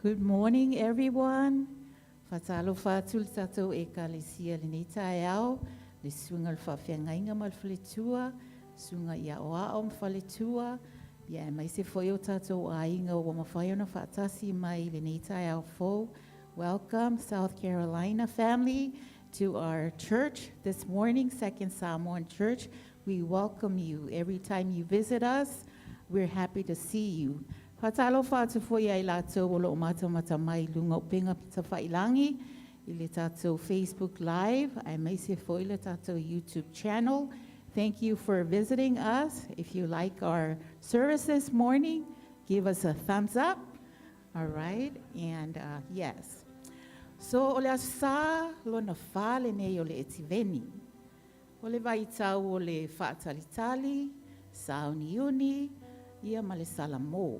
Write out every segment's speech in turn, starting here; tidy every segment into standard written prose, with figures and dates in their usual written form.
Good morning, everyone. Faatalofa atu le tatou ekalesia lenei taeao, le susuga i le faafeagaiga ma le faletua, susuga ia Oao ma faletua, ia aemaise foi o tatou aiga ua mafai ona faatasi mai i lenei taeao fou. Welcome, South Carolina family, to our church this morning, Second Samoan Church. We welcome you every time you visit us. We're happy to see you. Faatalofa atu foi ia i latou o loo matamata mai luga o upega tafailagi i le tatou Facebook Live, aemaise foi le tatou YouTube channel. Thank you for visiting us. If you like our service this morning, give us a thumbs up. All right, and yes. So, o le Aso Sa lona fa lenei o le Etiveni. O le vaitau o le faatalitali, sauniuni, ia ma le salamo.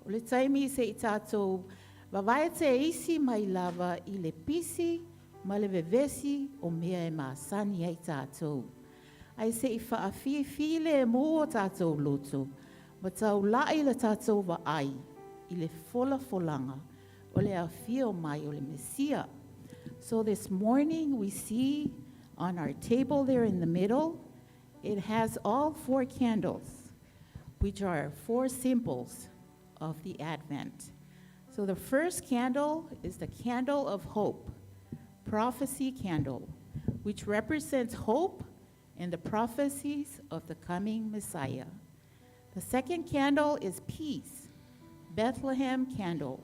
O le taimi se i tatou vavae te isi mai lava i le pisi ma le vevesi o mea e masani ai tatou. Ae se i faafifi le mu o tatou loto, ma taulai le tatou vaai i le folafolaga o le afio mai o le Mesia. So this morning we see on our table there in the middle, it has all four candles, which are four symbols of the Advent. So the first candle is the candle of hope, prophecy candle, which represents hope and the prophecies of the coming Messiah. The second candle is peace, Bethlehem candle,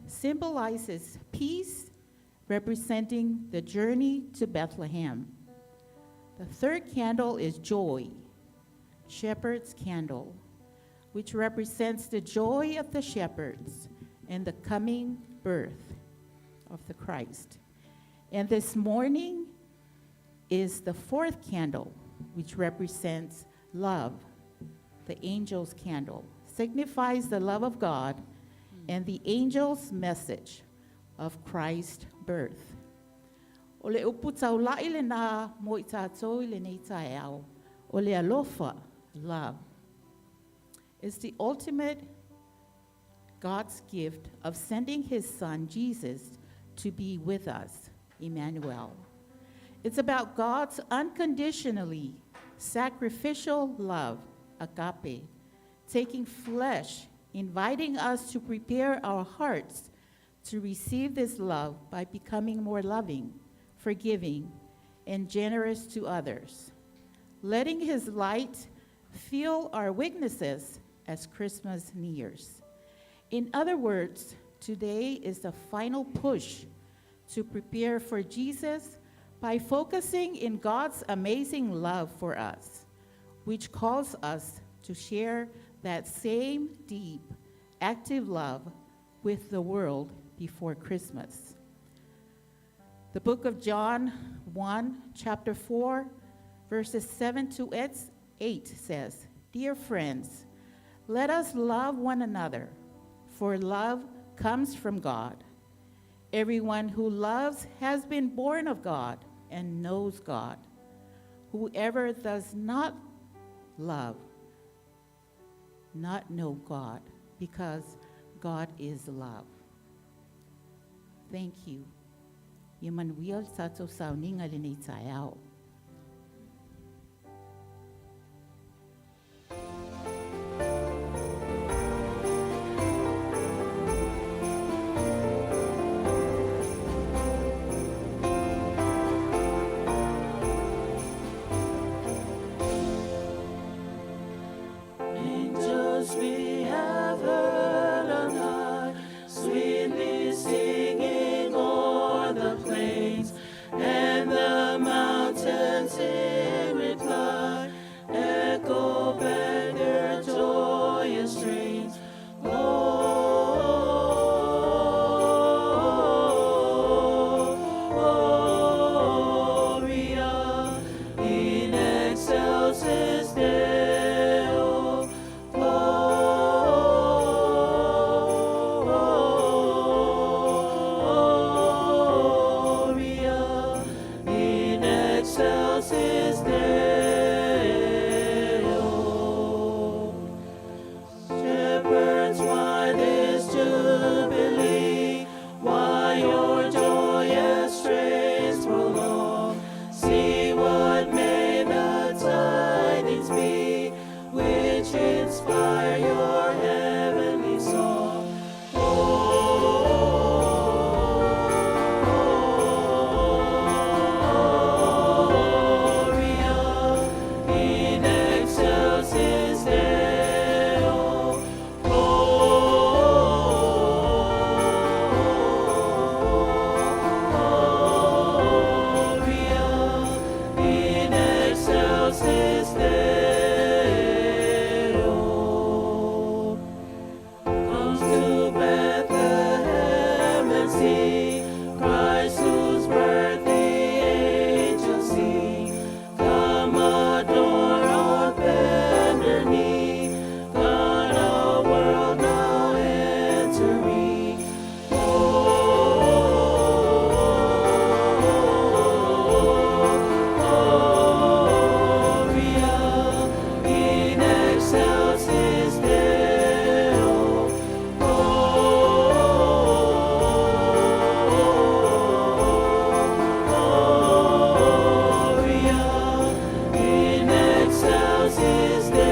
symbolizes peace, representing the journey to Bethlehem. The third candle is joy, shepherd's candle, which represents the joy of the shepherds and the coming birth of the Christ. And this morning is the fourth candle, which represents love, the angel's candle, signifies the love of God and the angel's message of Christ's birth. O le upu taulai lena mo i tatou i lenei taeao, o le alofa, love, is the ultimate God's gift of sending his son, Jesus, to be with us, Emmanuel. It's about God's unconditionally sacrificial love, agape, taking flesh, inviting us to prepare our hearts to receive this love by becoming more loving, forgiving, and generous to others, letting his light fill our weaknesses as Christmas nears. In other words, today is the final push to prepare for Jesus by focusing in God's amazing love for us, which calls us to share that same deep, active love with the world before Christmas. The book of John 1, chapter 4, verses 7 to 8 says, "Dear friends, let us love one another, for love comes from God. Everyone who loves has been born of God and knows God. Whoever does not love, not know God, because God is love." Thank you. Ia manuia le tatou sauniga i lenei taeao. Angels we have heard on high, sweetly singing o'er the plains and the mountains. serene. Gloria in excelsis Deo. Gloria in excelsis Deo.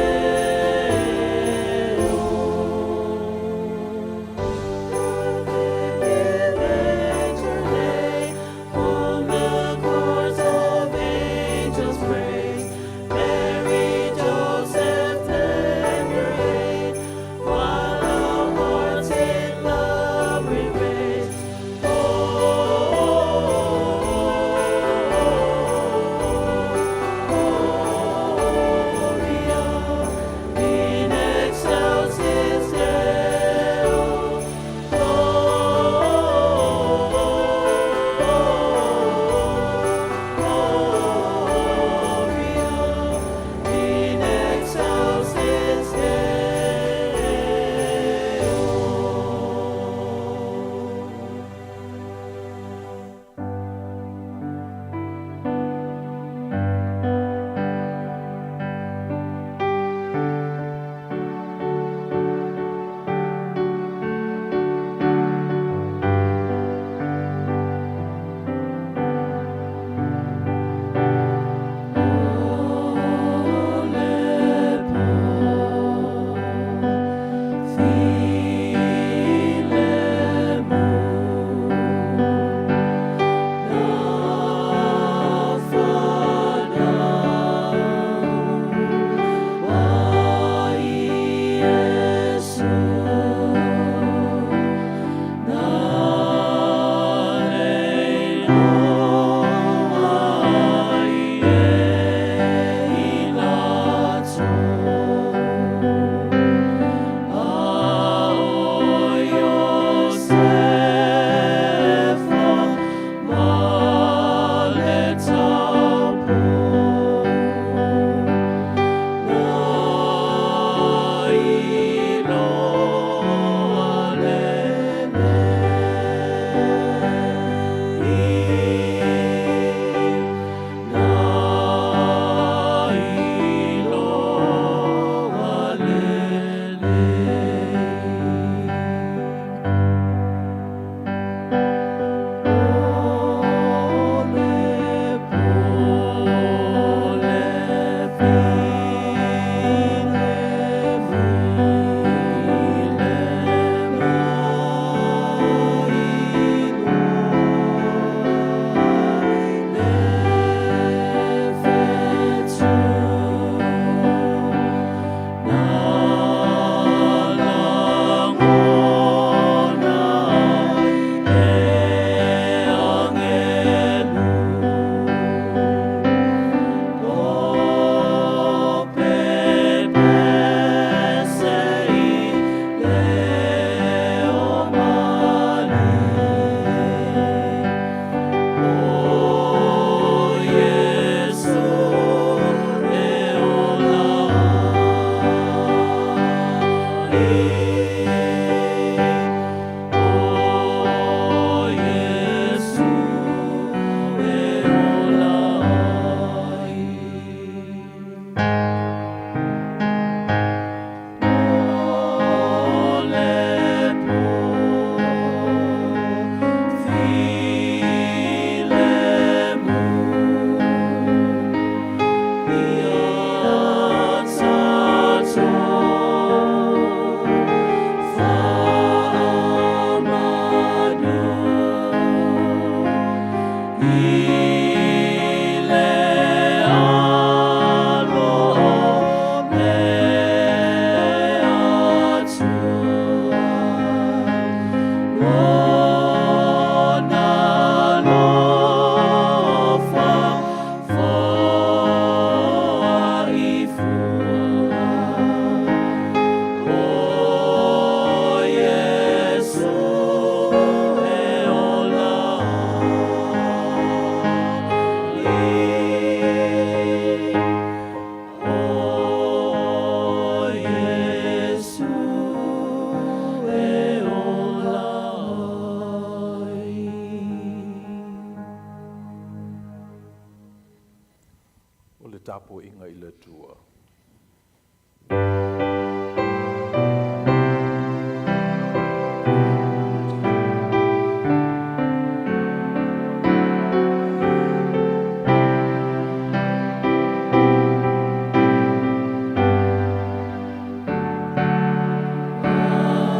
tapuaiga i le Atua.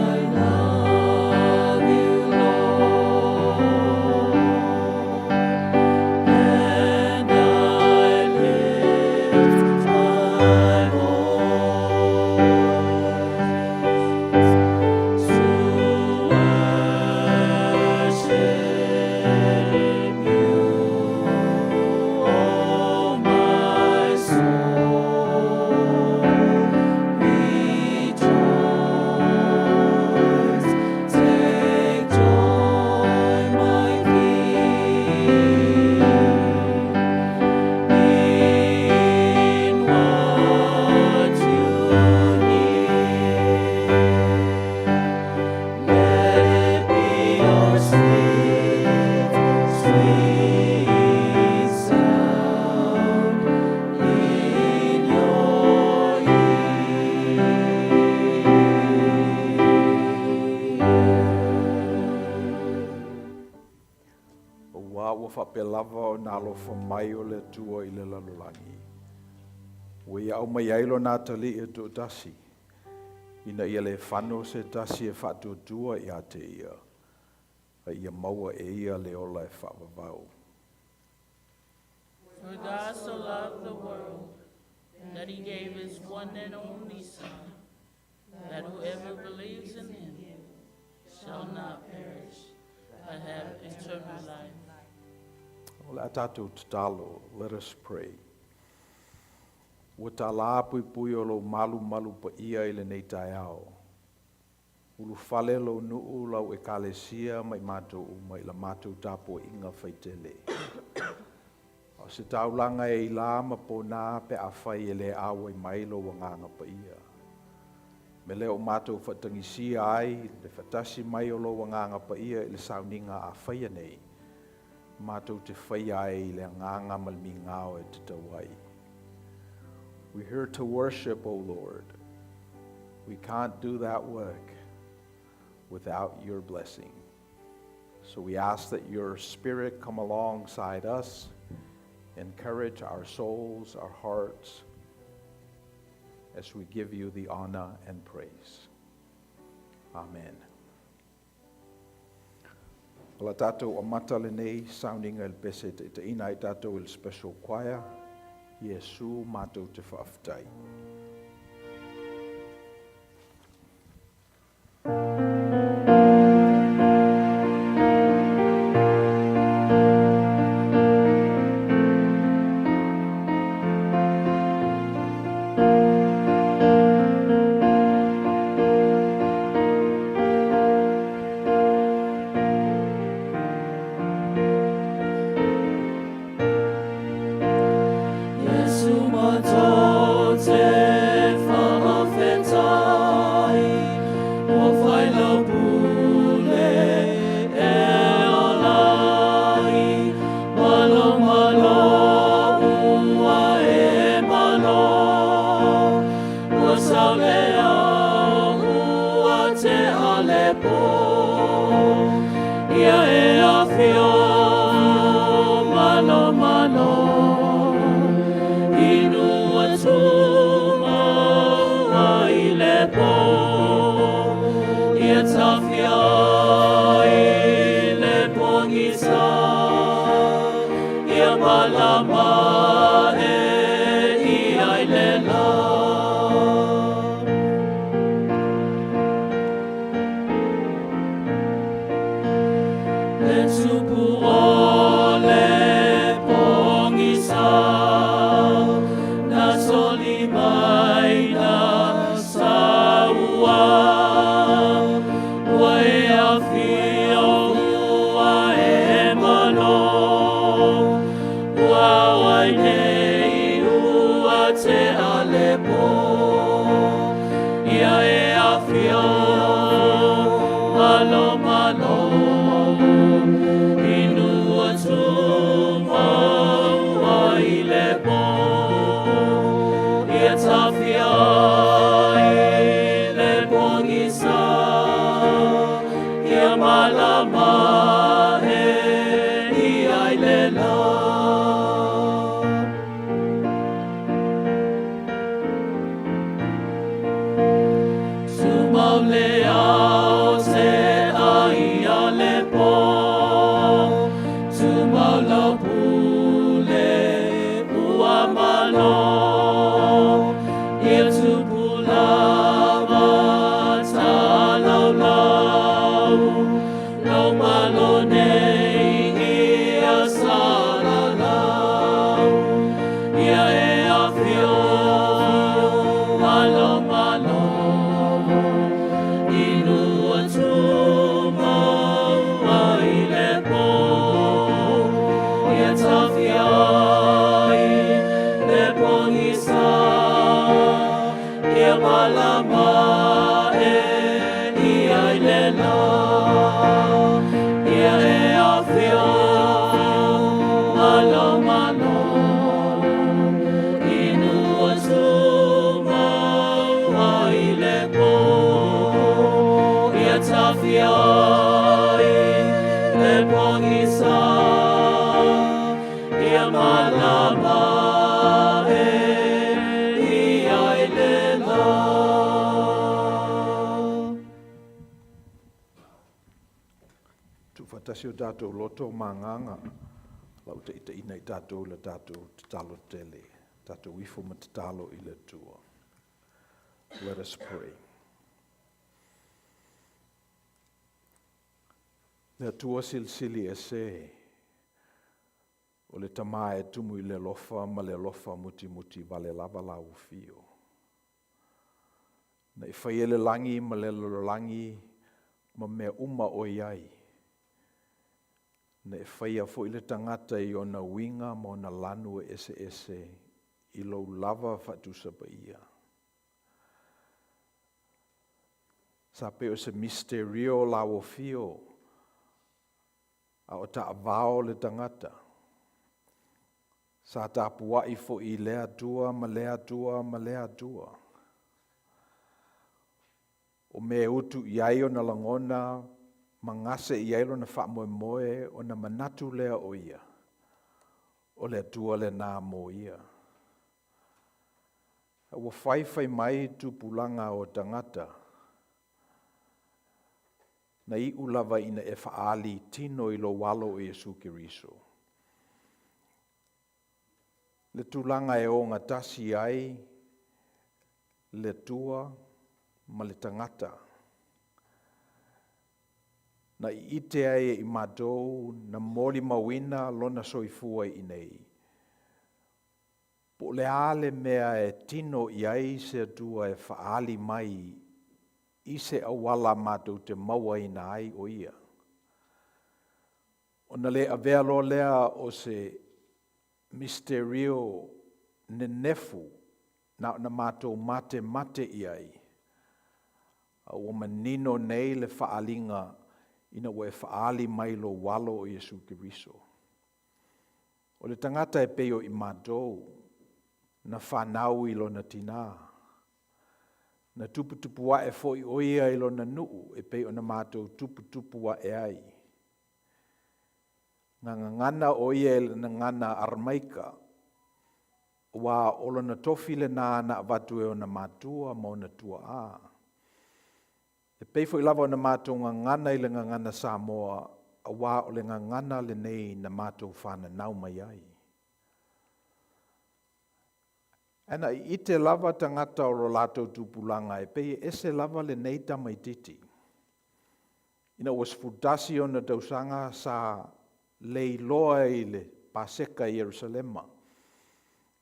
I love you, Lord, and I lift my voice to worship you, O my soul. Rejoice, take joy, my King, in what you hear. Let it be your sweet, sweet sound in your Auā ua faapea lava ona alofa mai o le Atua i le lalolagi, ua Ia aumaia ai Lona Atalii e toatasi, ina ia le fano se tasi e faatuatua ia te Ia, a ia maua e ia le ola e faavavau. For God so loved the world that he gave his one and only Son, that whoever believes in him shall not perish, but have eternal life. O le a tatou tatalo, let us pray. Ua tālā puipui o lou malumalu paia i lenei taeao. Ulufale lou nuu, lau Ekalesia ma i matou uma i la matou tapuaiga faitele. A o se taulaga e ilā ma ponā pe afai e le auai mai lou Agaga Paia. Me lea ua matou faatagisia ai le faatasi mai o lou Agaga Paia i le sauniga a faia nei, matou te faia ai i le agaga ma le migao e tatau ai. We're here to worship, O Lord. We can't do that work without your blessing. So we ask that your Spirit come alongside us, encourage our souls, our hearts, as we give you the honor and praise. Amen. O la tatou amata lenei sauniga i le pese e taitaiina ai tatou e le Special Choir, Iesu matou te faafetai. Iesu matou te faafetai, ua fai lau pule e ola ai, malo malo ua e malo, ua sau le ao ua tea le pō, ia e afio malo malo. Inu atu maua i le pō, ia tafia i le pogisa, ia malama e ia i le la. Le tupu o le pogisa, na soli mai na saua, ua e afio ua e malo, ua auai nei ua tea le pō, ia e afio malo malo. Inu atu maua i le pō. malama e i ai le la. Tumau le ao se ai a le pō, Tumau lau pule ua malo, Ia tupu lava ta laulau, Lau malo nei ia salalau. Ia e afio malo malo, Inu atu mau ai le pō, Ia tafia ai le pogisa, Ia malama e i ai le la. Ia e afio malo malo, Inu atu mau ai le pō, Ia tafia ai le pogisa, Ia malama e i ai le la. Tuufaatasi o tatou loto ma agaga lau taitaiina i tatou i le tatou tatalo tele. Tatou ifo ma tatalo i le Atua. Let us pray. Le Atua silisili ese, o le Tama e tumu i le alofa ma le alofa mutimuti vale lava lau afio. Na e faia le lagi ma le lalolagi ma mea uma o i ai. Na e faia foi le tagata i ona uiga ma ona lanu e eseese i lou lava faatusapaia. Sa pei o se misterio lau afio a o taavao le tagata. Sa tapuai foi i lea Atua ma lea Atua ma lea Atua. O mea e utu i ai ona lagona ma gase i ai lona faamoemoe ona manatu lea o ia, o le Atua lenā mo ia. A ua faifai mai tupulaga o tagata, na iu lava ina e faaali tino i lou alo o Iesu Keriso. Le tulaga e ogatasi ai le Atua ma le tagata. Na i ite ai e i matou na molimauina lona soifua i inei. Po o le a le mea e tino i ai se Atua e faaali mai i se auala matou te mauaina ai o ia. Ona le avea loa lea o se misterio nenefu na ona matou matemate i ai, a ua manino nei le faaaliga ina ua e faaali mai lou alo o Iesu Keriso. O le tagata e pei o i matou, na fanau i lona tinā, na tuputupu ae foi o ia i lona nuu e pei ona matou tuputupu ae ai. Na gagana o ia i le gagana Aramaika, aua o lona tofi lenā na avatu e ona matua ma ona tuaa. E pei foi lava ona matou gagana i le gagana Samoa, aua o le gagana lenei na matou fananau mai ai. Ae na i ite lava tagata o lo latou tupulaga e pei e ese lava lenei tamaititi. Ina ua 11 ona tausaga sa leiloa i le Paseka i Ierusalema.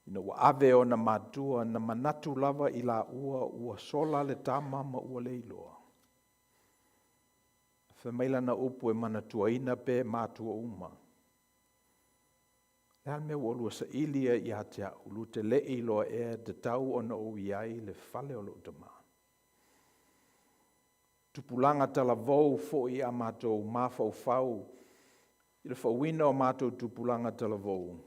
Ina ua ave ona matua na manatu lava i laua ua sola le tama ma ua leiloa. Fai mai lana upu e manatuaina pe matua uma. Le a le mea ua oulua saili ai ia te au, lua te le i iloa ea e tatau ona ou i ai i le fale o lou tama. Tupulaga talavou foi a matou mafaufau i le faauina o matou tupulaga talavou,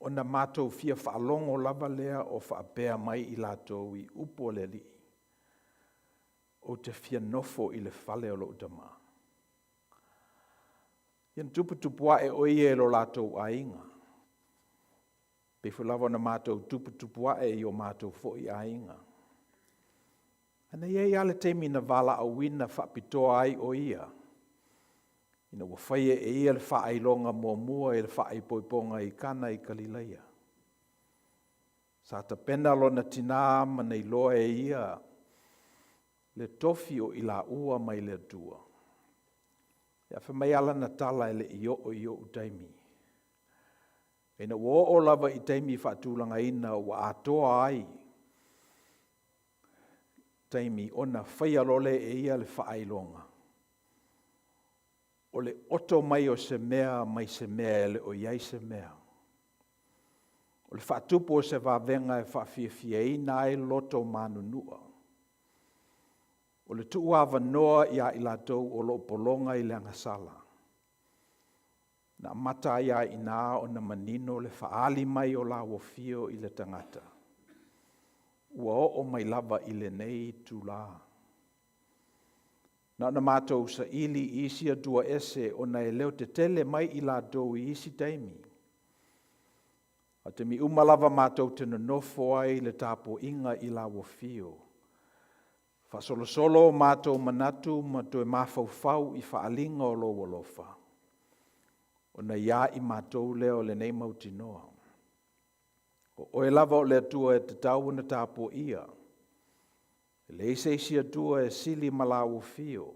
ona matou fia faalogo lava lea o faapea mai i latou i upu a le Alii, ou te fia nofo i le fale o lou tama. Ia na tuputupuaʻe o ia e lo latou aiga. Pei foi lava ona matou tuputupuaʻe i o matou foi aiga. Ae na i ai lava le taimi na valaauina faapitoa ai o ia, ina ua faia e ia le faailoga muamua i le faaipoipoga i Kana i Kalilaia. Sa tapena lona tinā ma na iloa e ia le tofi o i laua mai le Atua. Ia fai mai lava lana tala e le i oo i ou taimi. Ina ua oo lava i taimi faatulagaina ua atoa ai taimi ona faia loa lea e ia le faailoga, o le oto mai o se mea mai se mea e le o i ai se mea. O le faatupu o se vavega e faafiafiaina ai loto manunua. O le tuuavanoa ia i latou o lo o pologa i le agasala. Na amata ai lava i ina ona manino le faaali mai o lauofio i le tagata, ua oo mai lava i lenei itulā. Na ona matou saili i isi atua ese ona e leotetele mai i latou i isi taimi. A o taimi uma lava matou te nonofo ai i le tapuaiga i lauofio, faasolosolo o matou manatu ma toe mafaufau i faaaliga o lou alofa, ona ia i matou lea o lenei mautinoa. O oe lava o le Atua e tatau ona tapuaia, e leai se isi Atua e sili ma lauofio,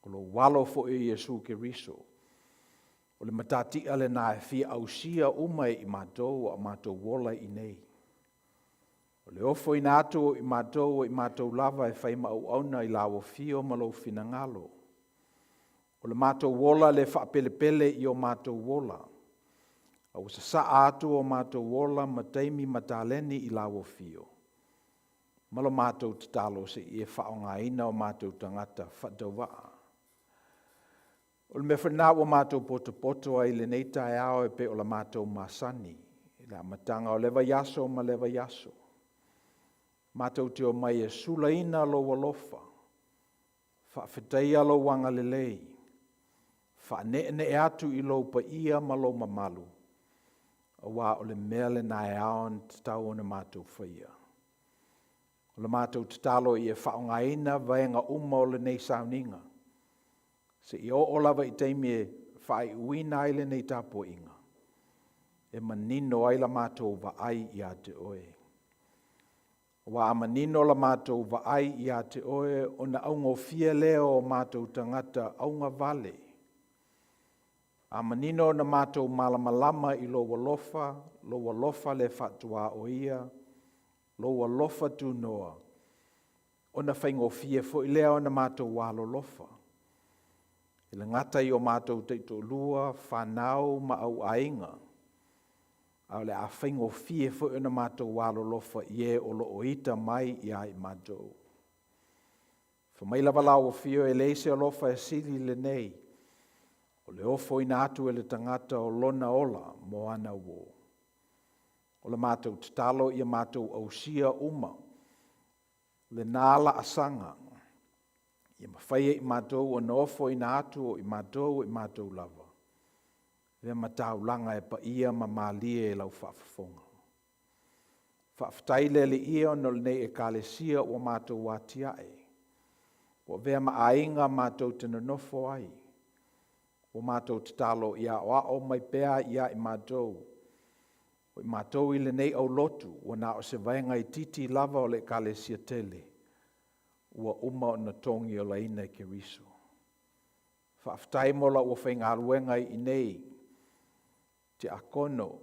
o lou alo foi o Iesu Keriso, o le matatia lena e fia ausia uma e i matou a o matou ola i inei. O le ofoina atu o i matou o i matou lava e fai ma auauna i lauofio ma lou finagalo. O le matou ola le faapelepele i o matou ola, a ua sasaa atu o matou ola ma taimi ma taleni i lauofio, ma lo matou tatalo se i e faaaogaina o matou tagata faatauvaa. O le mea foi lena ua matou potopoto ai i lenei taeao e pei o la matou masani i le amataga o lea vaiaso ma lea vaiaso. Matou te omai e sulaina lou alofa, faafetaia lou agalelei, faaneenee atu i lou paia ma lou mamalu, aua o le mea lena e ao ona tatau ona matou faia. O le matou tatalo ia faaaogaina vaega uma o lenei sauniga, seia oo lava i taimi e faaiuina ai lenei tapuaiga, e manino ai la matou vaai ia te oe. Aua a manino la matou vaai ia te oe, ona augofie lea o matou tagata augavale. A manino ona matou malamalama i lou alofa, lou alofa le faatuaoia, lou alofa tunoa, ona faigofie foi lea ona matou alolofa, e le gata i o matou taitoalua, fanau ma auaiga, a o le a faigofie foi ona matou alolofa i e o lo o ita mai ia i matou. Fai mai lava lau Afio e leai se alofa e sili lenei, o le ofoina atu e le tagata o lona ola mo ana uō. O le matou tatalo ia matou ausia uma lena laasaga, ia mafai e i matou ona ofoina atu o i matou o i matou lava, lea mataulaga e paia ma malie i lau faafofoga. Faafetai le Alii ona o lenei Ekalesia ua matou atiae, ua avea ma aiga matou te nonofo ai, ua matou tatalo ia aoao mai pea ia i matou, o i matou i lenei aulotu, ua na o se vaega itiiti lava o le Ekalesia tele, ua uma ona togiolaina e Keriso. Faafetai mo lau aufaigaluega i inei, tiakono,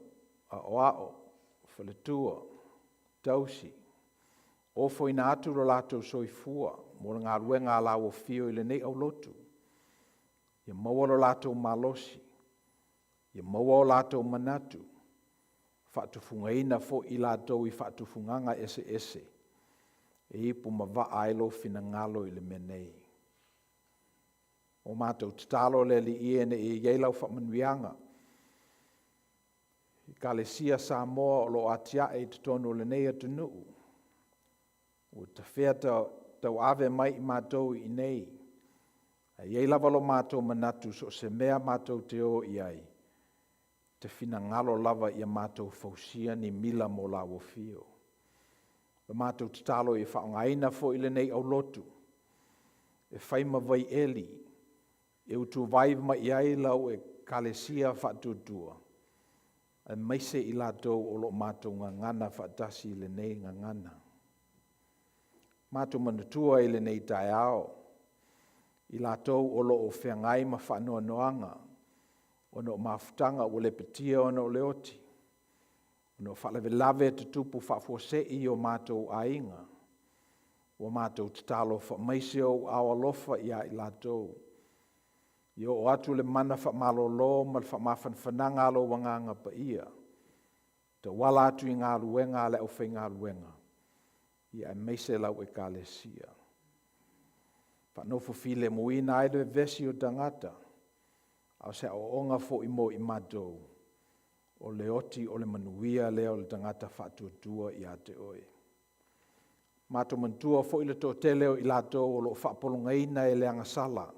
aoao, faletua, tausi, ofoina atu lo latou soifua mo le galuega a lauofio i lenei aulotu, ia maua lo latou malosi, ia maua o latou manatu, faatufugaina foi i latou i faatufugaga eseese, e ipu ma vaa ai lou finagalo i le mea nei. O matou tatalo le Alii e ne i i ai lau faamanuiaga i Ekalesia Samoa o lo o atiae i totonu o lenei atunuu, ua tafea tauave mai i matou i inei, Ae i ai lava lo matou manatu so o se mea matou te o i ai, e te finagalo lava ia matou fausia ni mila mo lau afio. O le matou tatalo ia faaaogaina foi lenei aulotu e fai ma vaieli e utuvai mai ai lau Ekalesia faatuatua, aemaise i latou o lo o matou gagana faatasi i lenei gagana. Matou manatua i lenei taeao i latou o lo o feagai ma faanoanoaga ona o mafutaga ua lepetia ona o le oti, ona o faalavelave e tutupu faafuasei i o matou aiga. Ua matou tatalo, faamaise ou aao alofa ia i latou, ia oo atu le mana faamalolo ma le faamafanafanaga a lou Agaga Paia e tauala atu i galuega a le aufaigaluega, aemaise lau Ekalesia. Faanofo filemuina ai le vevesi o tagata, a o se aoaoga foi mo i matou, o le oti o le manuia lea o le tagata faatuatua ia te oe. Matou manatua foi le toatele o i latou o lo o faapologaina e le agasala,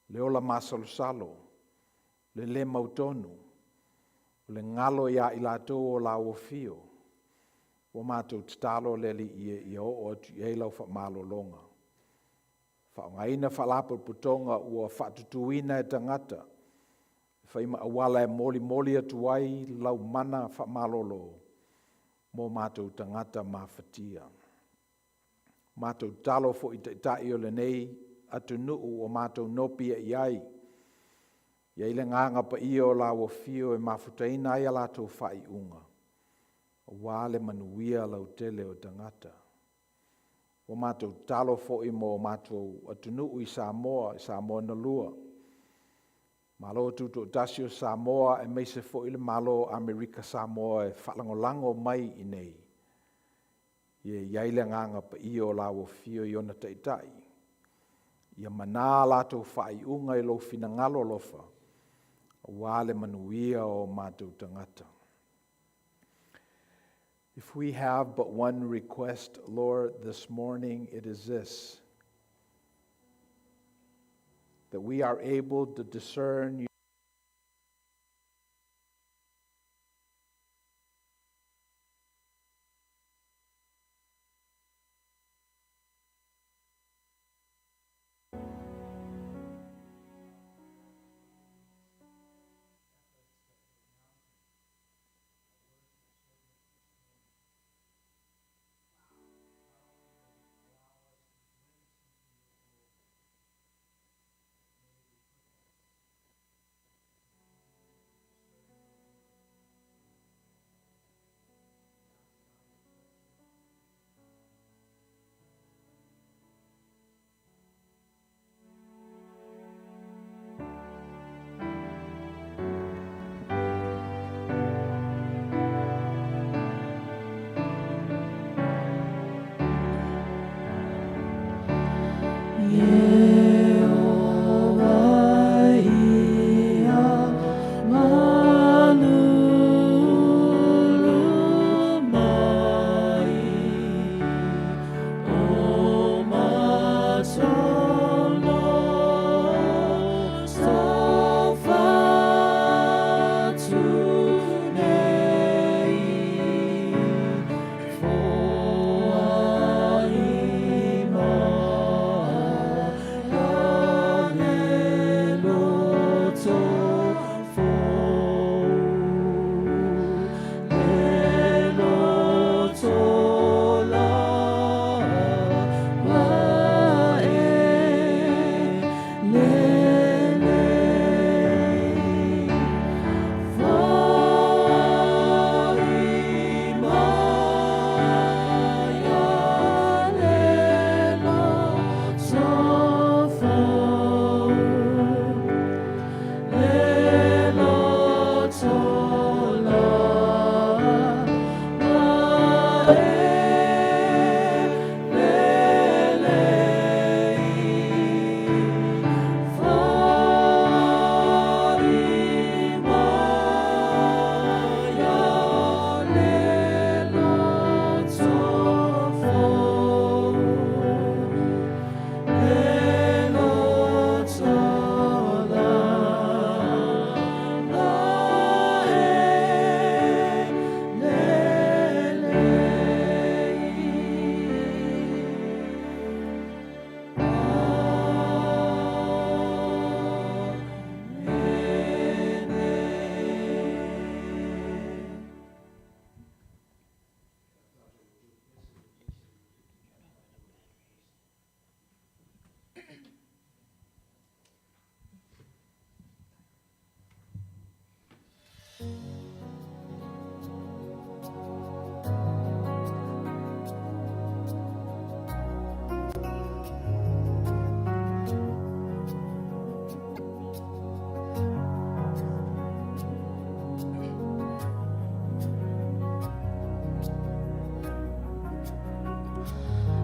le ola masalosalo, le le mautonu, o le galo ia i latou o lau afio. Ua matou tatalo le Alii e, ia oo atu i ai lau faamalologa. Faaaogaina faalapotopotoga ua faatutuina e tagata e fai ma auala e molimoli atu ai lau mana faamalolo mo matou tagata mafatia. Matou tatalo foi i Taitai o lenei atunuu ua matou nopiai ai, i ai le Agaga Paia o lau afio e mafutaina ai a latou faaiuga, aua le manuia lautele o tagata. Ua matou tatalo foi mo matou atunuu i Samoa, Samoa na lua, Malo Tutoatasi o Samoa aemaise foi le Malo o Amerika Samoa e faalagolago mai i inei, ia i ai le Agaga Paia o lau afio i ona Taitai, ia mana a latou faaiuga i lou finagalo alofa, aua le manuia o matou tagata. If we have but one request, Lord, this morning, it is this: that we are able to discern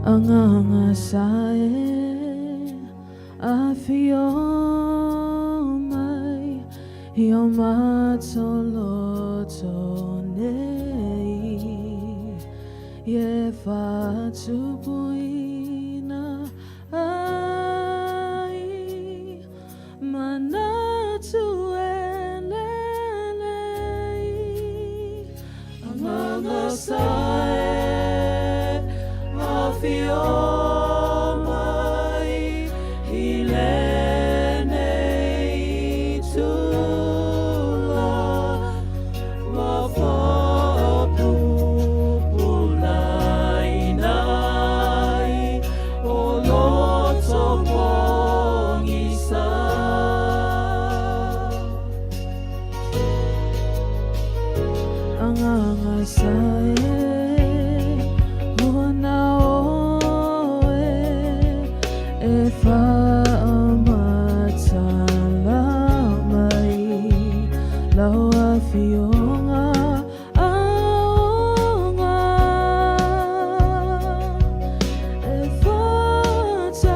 Agaga sa e afio mai i o matou loto nei e faatupuina ai manatu e lelei. Agaga sa e afio mai i lenei itula ma faapupulaina ai o loto pogisa. Agaga sa e ua na oe e faamatala mai lau afioga aoga e faatauina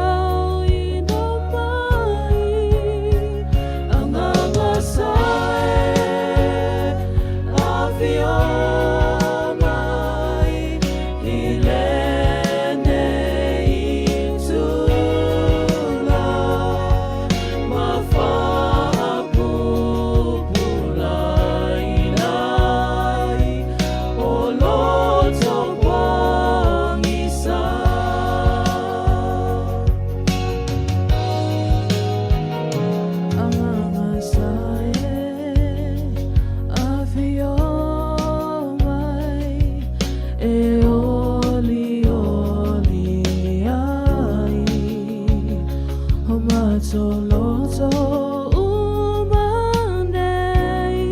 mai. Agaga sa e afio mai i lenei itula ma faapupulaina ai o loto pogisa. Agaga sa e afio mai e olioli ai o matou loto uma nei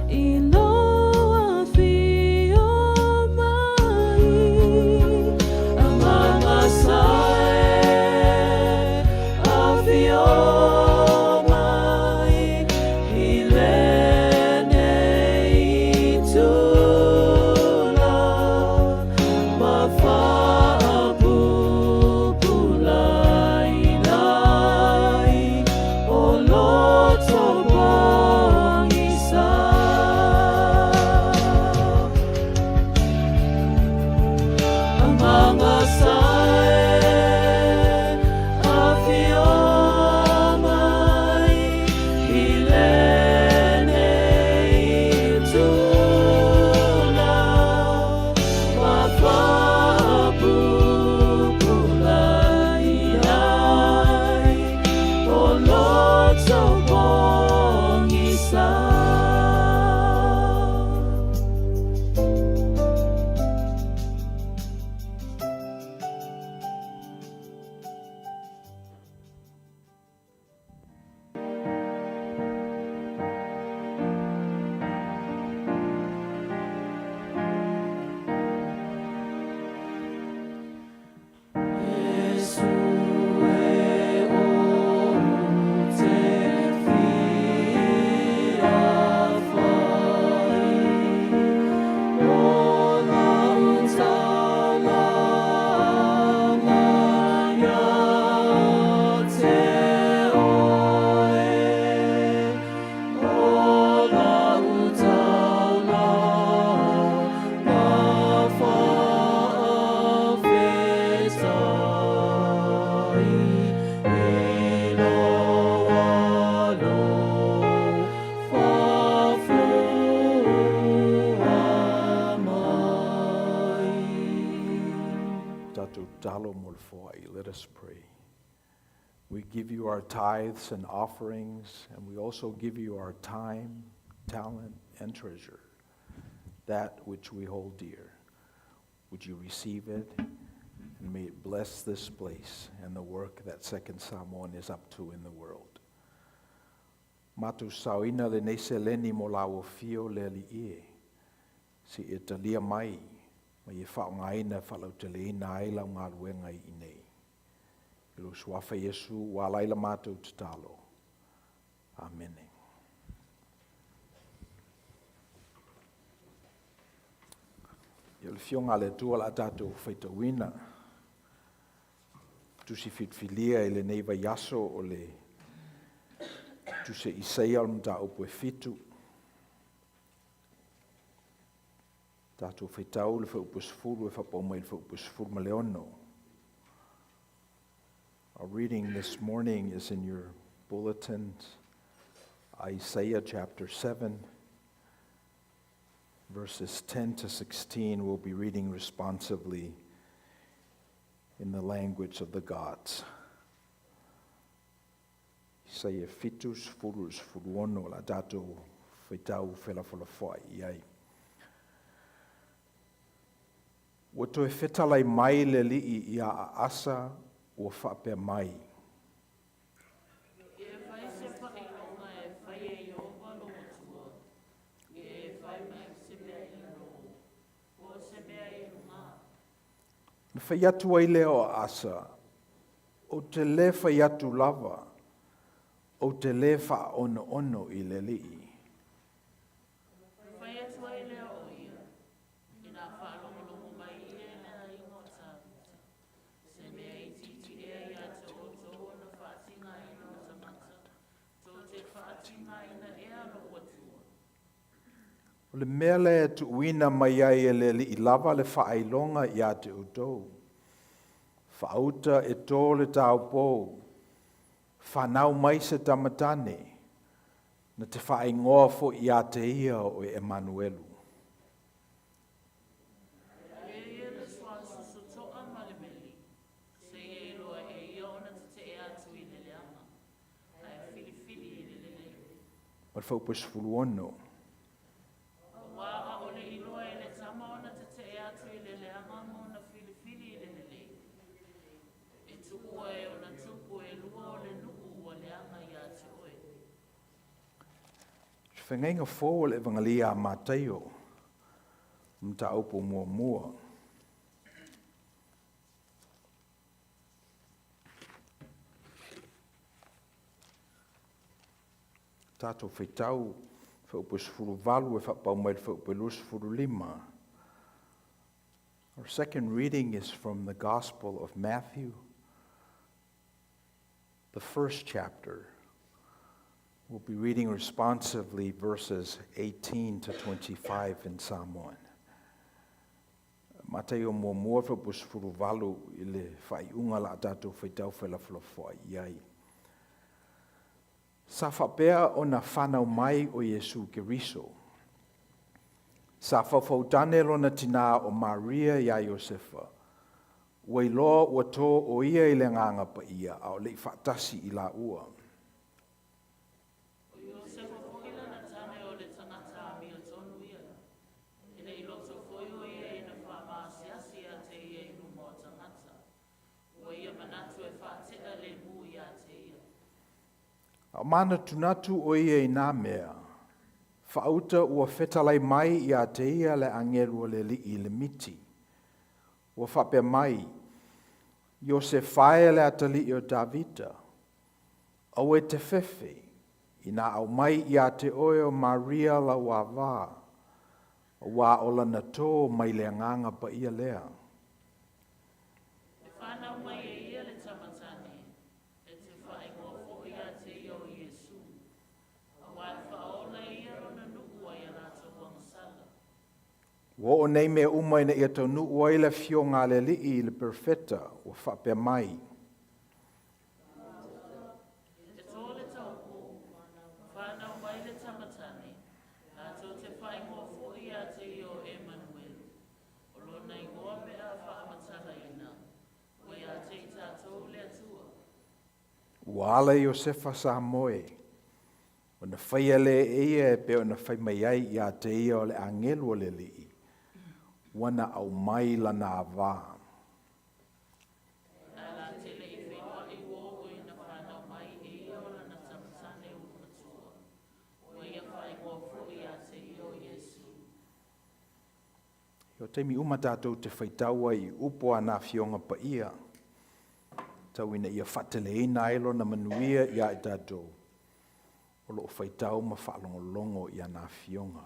i lou afio mai. Agaga sa e afio mai i lenei itula ma faapupulaina ai o loto pogisa. Agaga sa e afio mai i lenei itula ma faapupulaina ai o loto pogisa. Iesu e ou te fia fai o lau taulaga ia te oe, o lau taulaga faafetai i lou alofa fua mai. Tatou tatalo mo le foai. Let us pray. We give you our tithes and offerings, and we also give you our time, talent, and treasure, that which we hold dear. Would you receive it? And may it bless this place and the work that Second Samoan is up to in the world. Matou saoina lenei seleni mo lau afio le Alii e. Se i e talia mai, ma e faaaogaina e faalauteleina ai lau galuega i inei. I lou suafa Iesu ua ala ai la matou tatalo. Amene. Ia le Afioga a le Atua o le a tatou faitauina. Tusi filifilia i lenei vaiaso o le Tusi a Isaia o le mataupu e 7. Tatou faitau le fuaiupu 10 e faapau mai le fuaiupu 16. Our reading this morning is in your bulletins, Isaiah chapter 7, verses 10 to 16. We'll be reading responsively in the language of the gods. Isaia 7, 10, 16, o le a tatou faitau felafolafoai i ai. Ua toe fetalai mai le Alii iā Aasa ua faapea mai. Ia e fai se faailoga e fai e Ieova lou Atua, ia e fai mai se mea i lalo, po o se mea i luga. Ona fai atu ai lea o Aasa, Ou te lē fai atu lava, ou te lē faaonoono i le Alii. Ona fai atu ai lea o ia, Inā faalogologo mai ia i le aiga o Tavita, se mea itiiti ea ia te outou ona faatigaina o tagata, tou te faatigaina ea lou Atua? O le mea lea e tuuina mai ai e le Alii lava le faailoga ia te outou, Faauta e tō le taupou, fanau mai se tama tane, na te faaigoa foi ia te ia o Emanuelu. E ia le suasu toa ma le meli, seia iloa e ia ona tetee atu i le leaga, ae filifili i le lelei. Ma le fuaiupu 16. Aua ʻaʻole iloa e le tama ona tetee atu i le leaga ma ona filifili i le lelei, e tuua e ona tupu e lua o le nuu ua leaga ia te oe. Se Feagaiga Fou o le Evangelia a Mataio, Mataupu Muamua. Tatou faitau fuaiupu 18 e faapau mai le fuaiupu 25. Our second reading is from the Gospel of Matthew, the first chapter. We'll be reading responsively verses 18 to 25 in Samoan. Mataio muamua fuaiupu 18 i le faaiuga la a tatou faitau felafolafoai i ai. Sa faapea ona fanau mai o Iesu Keriso. Sa faufautane lona tinā o Maria iā Iosefa, ua iloa ua tō ʻo ia i le Agaga Paia a o le i faatasi i lāua. ʻO Iosefa foi lana tane o le tagata amiotonu ia. E le i loto foi ʻo ia ina faamaasiasi ia te ia i luma o tagata. Ua ia manatu e faateʻa lemu ia te ia. A o manatunatu ʻo ia i nā mea, faauta ua fetalai mai iā te ia le agelu o le Alii i le miti. Ua faapea mai, Iosefa e le atalii o Tavita, aua e te fefe, inā aumai iā te oe o Maria lau avā, auā o lana tō mai le Agaga Paia lea. E whanau mai e ia le tama tane, e te whaingoa foi ia te ia o Iesu, auā e whaaola e ia lona nuu ai ia latou agasala. Ua oo nei mea uma ina ia taunuu ai le afioga a le Alii i le Perofeta ua faapea mai. E tō le taupō, whānau mai le tama tane, latou te whaingoa foi ia te ia o Emanuelu, o lona ingoa pe a faamatalaina, ua ia te i tatou le Atua. Ua ala Iosefa sa moe, ona faia lea e ia e pei ona fai mai ai ia te ia o le agelu o le Alii, ua na aumai lana avā. Ae la te le i feiloai ua oo ina whanau mai e ia o lana tama tane ulumatua, ua ia whaingoa foi ia te ia o Iesu. O taimi uma tatou te faitau ai i upu a nā Afioga Paia, tau ina ia faateleina ai lona manuia iā i tatou o lo o faitau ma faalogologo i ana Afioga.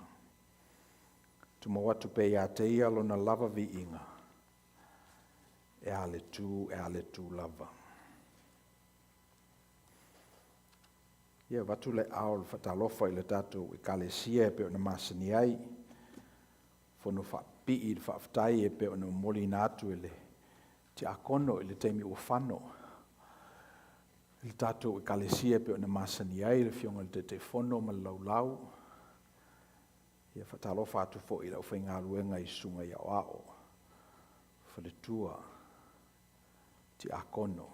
Tumau atu pea iā te Ia Lona lava viiga, e a le tū, e a le tū lava. Ia, avatu le ao le faatalofa i le tatou Ekalesia e pei ona masani ai, fono faapipii i le faafetai e pei ona momoliina atu e le tiakono i le taimi ua fano i le tatou Ekalesia e pei ona masani ai le Afioga i le Taitaifono ma le laulau. Ia, faatalofa atu foi i le aufaigaluega i susuga i aoao, faletua, tiakono,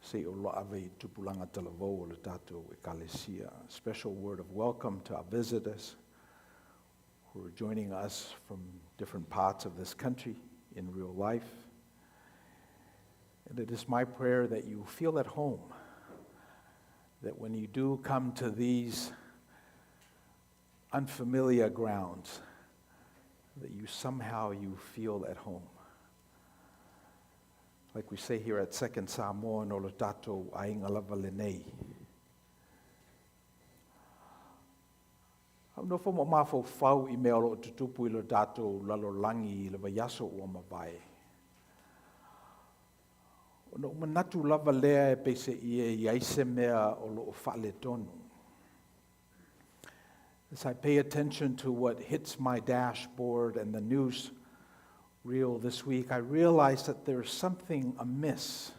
seia ave i tupulaga talavou o le tatou Ekalesia. Special word of welcome to our visitors who are joining us from different parts of this country in real life. And it is my prayer that you feel at home, that when you do come to these unfamiliar grounds, that you somehow you feel at home. Like we say here at Second Samoan, o le tatou aiga lava lenei. Ae ou nofo ma ou mafaufau i mea o lo o tutupu i lo tatou lalolagi i le vaiaso ua mavae. Ona ou manatu lava lea e peiseai e i ai se mea o lo o faaletonu. As I pay attention to what hits my dashboard and the news reel this week, I realize that there's something amiss.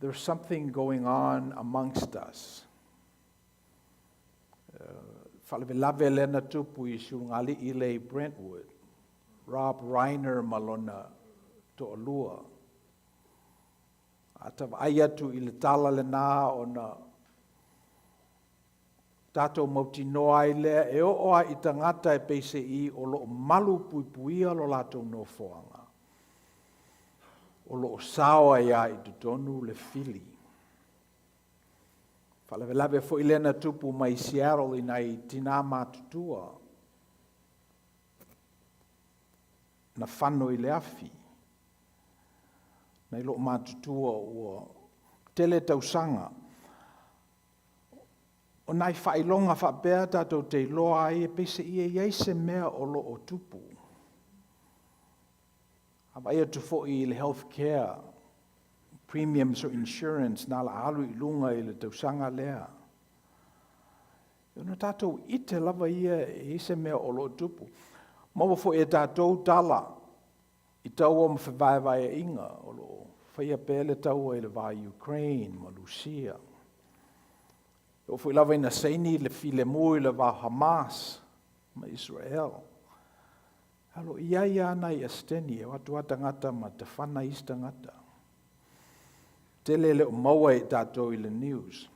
There's something going on amongst us. Faalavelave lea na tupu i si ulugalii lea i Brentwood, Rob Reiner ma lona toalua. A ta vaai atu i le tala lena ona tatou mautinoa ai lea e oo lava i tagata e peiseai o lo o malu puipuia lo latou nofoaga, o lo o sao ai lava i totonu le fili. Faalavelave foi lea na tupu mai Seattle i nai tinā matutua na fano i le afi. Nai loo matutua ua tele tausaga. O nai faailoga faapea tatou te iloa ai e peiseai e i ai se mea o lo o tupu. A vaai atu foi i le health care premiums o insurance na ala alu i luga i le tausaga lea. E ona tatou ite lava ia e i ai se mea o lo o tupu. Maua foi e tatou tala i taua ma fevaevaeaiga o lo o faia pea le taua i le va o Ukraine ma Lusia. E oo foi lava ina saini le filemu i le va o Hamas ma Israel. Ae o lo o i ai lava nai Eseteni e o atu lava tagata ma tafana isi tagata. Tele e le o maua e tatou i le news.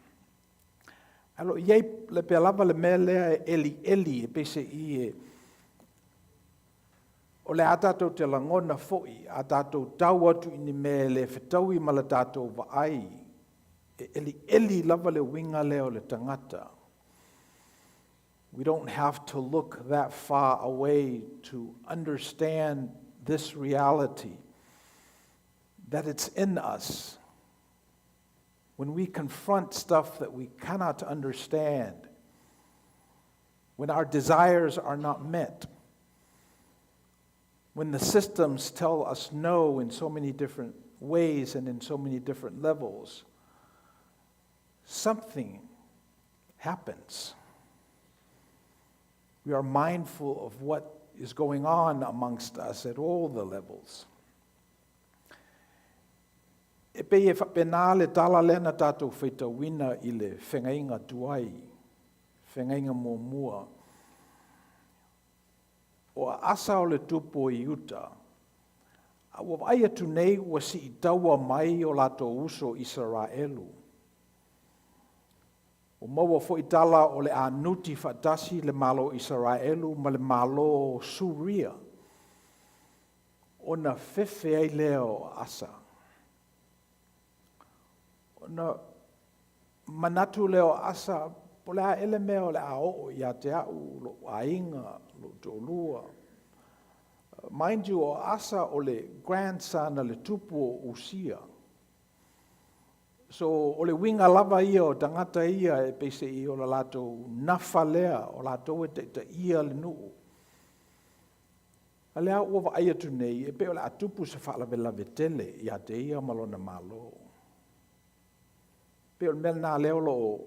Ae o lo o i ai le pea lava le mea lea e elieli e peiseai e o le a tatou te lagona foi a tatou tau atu i ni mea e le fetaui ma le tatou vaai, e elieli lava le uiga lea o le tagata. We don't have to look that far away to understand this reality, that it's in us. When we confront stuff that we cannot understand, when our desires are not met, when the systems tell us no in so many different ways and in so many different levels, something happens. We are mindful of what is going on amongst us at all the levels. E pei e faapena le tala lea na tatou faitauina i le feagaiga tuai, feagaiga muamua. O Asa o le tupu o Iuta, a ua vaai atu nei ua siitaua mai o latou uso Isaraelu. Ua maua foi tala o le a nuti faatasi le Malo o Isaraelu ma le Malo o Suria, ona fefe ai lea o Asa. Ona manatu lea o Asa, po o le a ea le mea o le a oo ia te au, lou aiga, lou toalua. Mind you, o Asa o le grandson a le tupu o Usia. So, o le uiga lava ia o tagata ia e peiseai o le latou nafa lea, o latou e taitaia le nuu. A lea ua vaai atu nei, e pei o le a tupu se faalavelave tele ia te ia ma lona Malo. Pei o le mea lena lea o lo o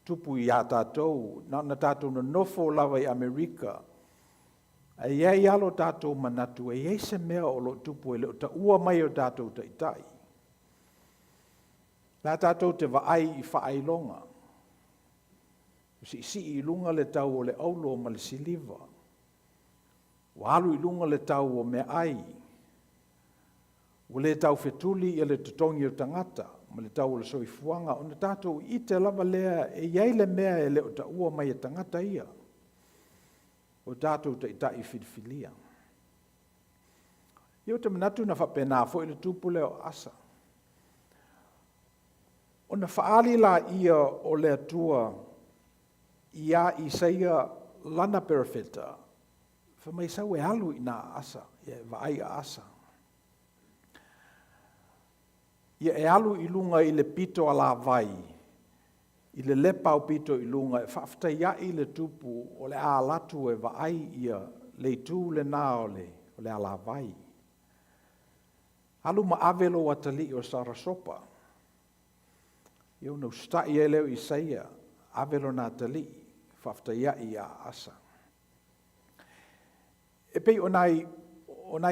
tupu iā tatou, na ona tatou nonofo lava i Amerika, ae i ai lava lo tatou manatu e i ai se mea o lo o tupu e le o taua mai e o tatou taitai. La tatou te vaai i faailoga, ua siisii i luga le tau o le auro ma le siliva, ua alu i luga le tau o meaai, ua le taufetuli le totogi o tagata ma le tau o le soifuaga, ona tatou ite lava lea e i ai le mea e le o taua mai e tagata ia, o tatou taitai filifilia. Ia ou te manatu na faapena foi le tupu lea o Asa. Ona faaali laia o le Atua iā Isaia lana perofeta, fai mai sau e alu i ina a Asa, ia e vaai ia Asa. Ia e alu i luga i le pito alavai, i le lepa aupito i luga e faafetaiai le tupu o le a alu atu e vaai ia le itu lena o le alavai. Alu ma ave lou atalii o sarasopa. Ia ona usitai ai lea o Isaia, ave lona atalii, faafetaiai ia Asa. E pei o nai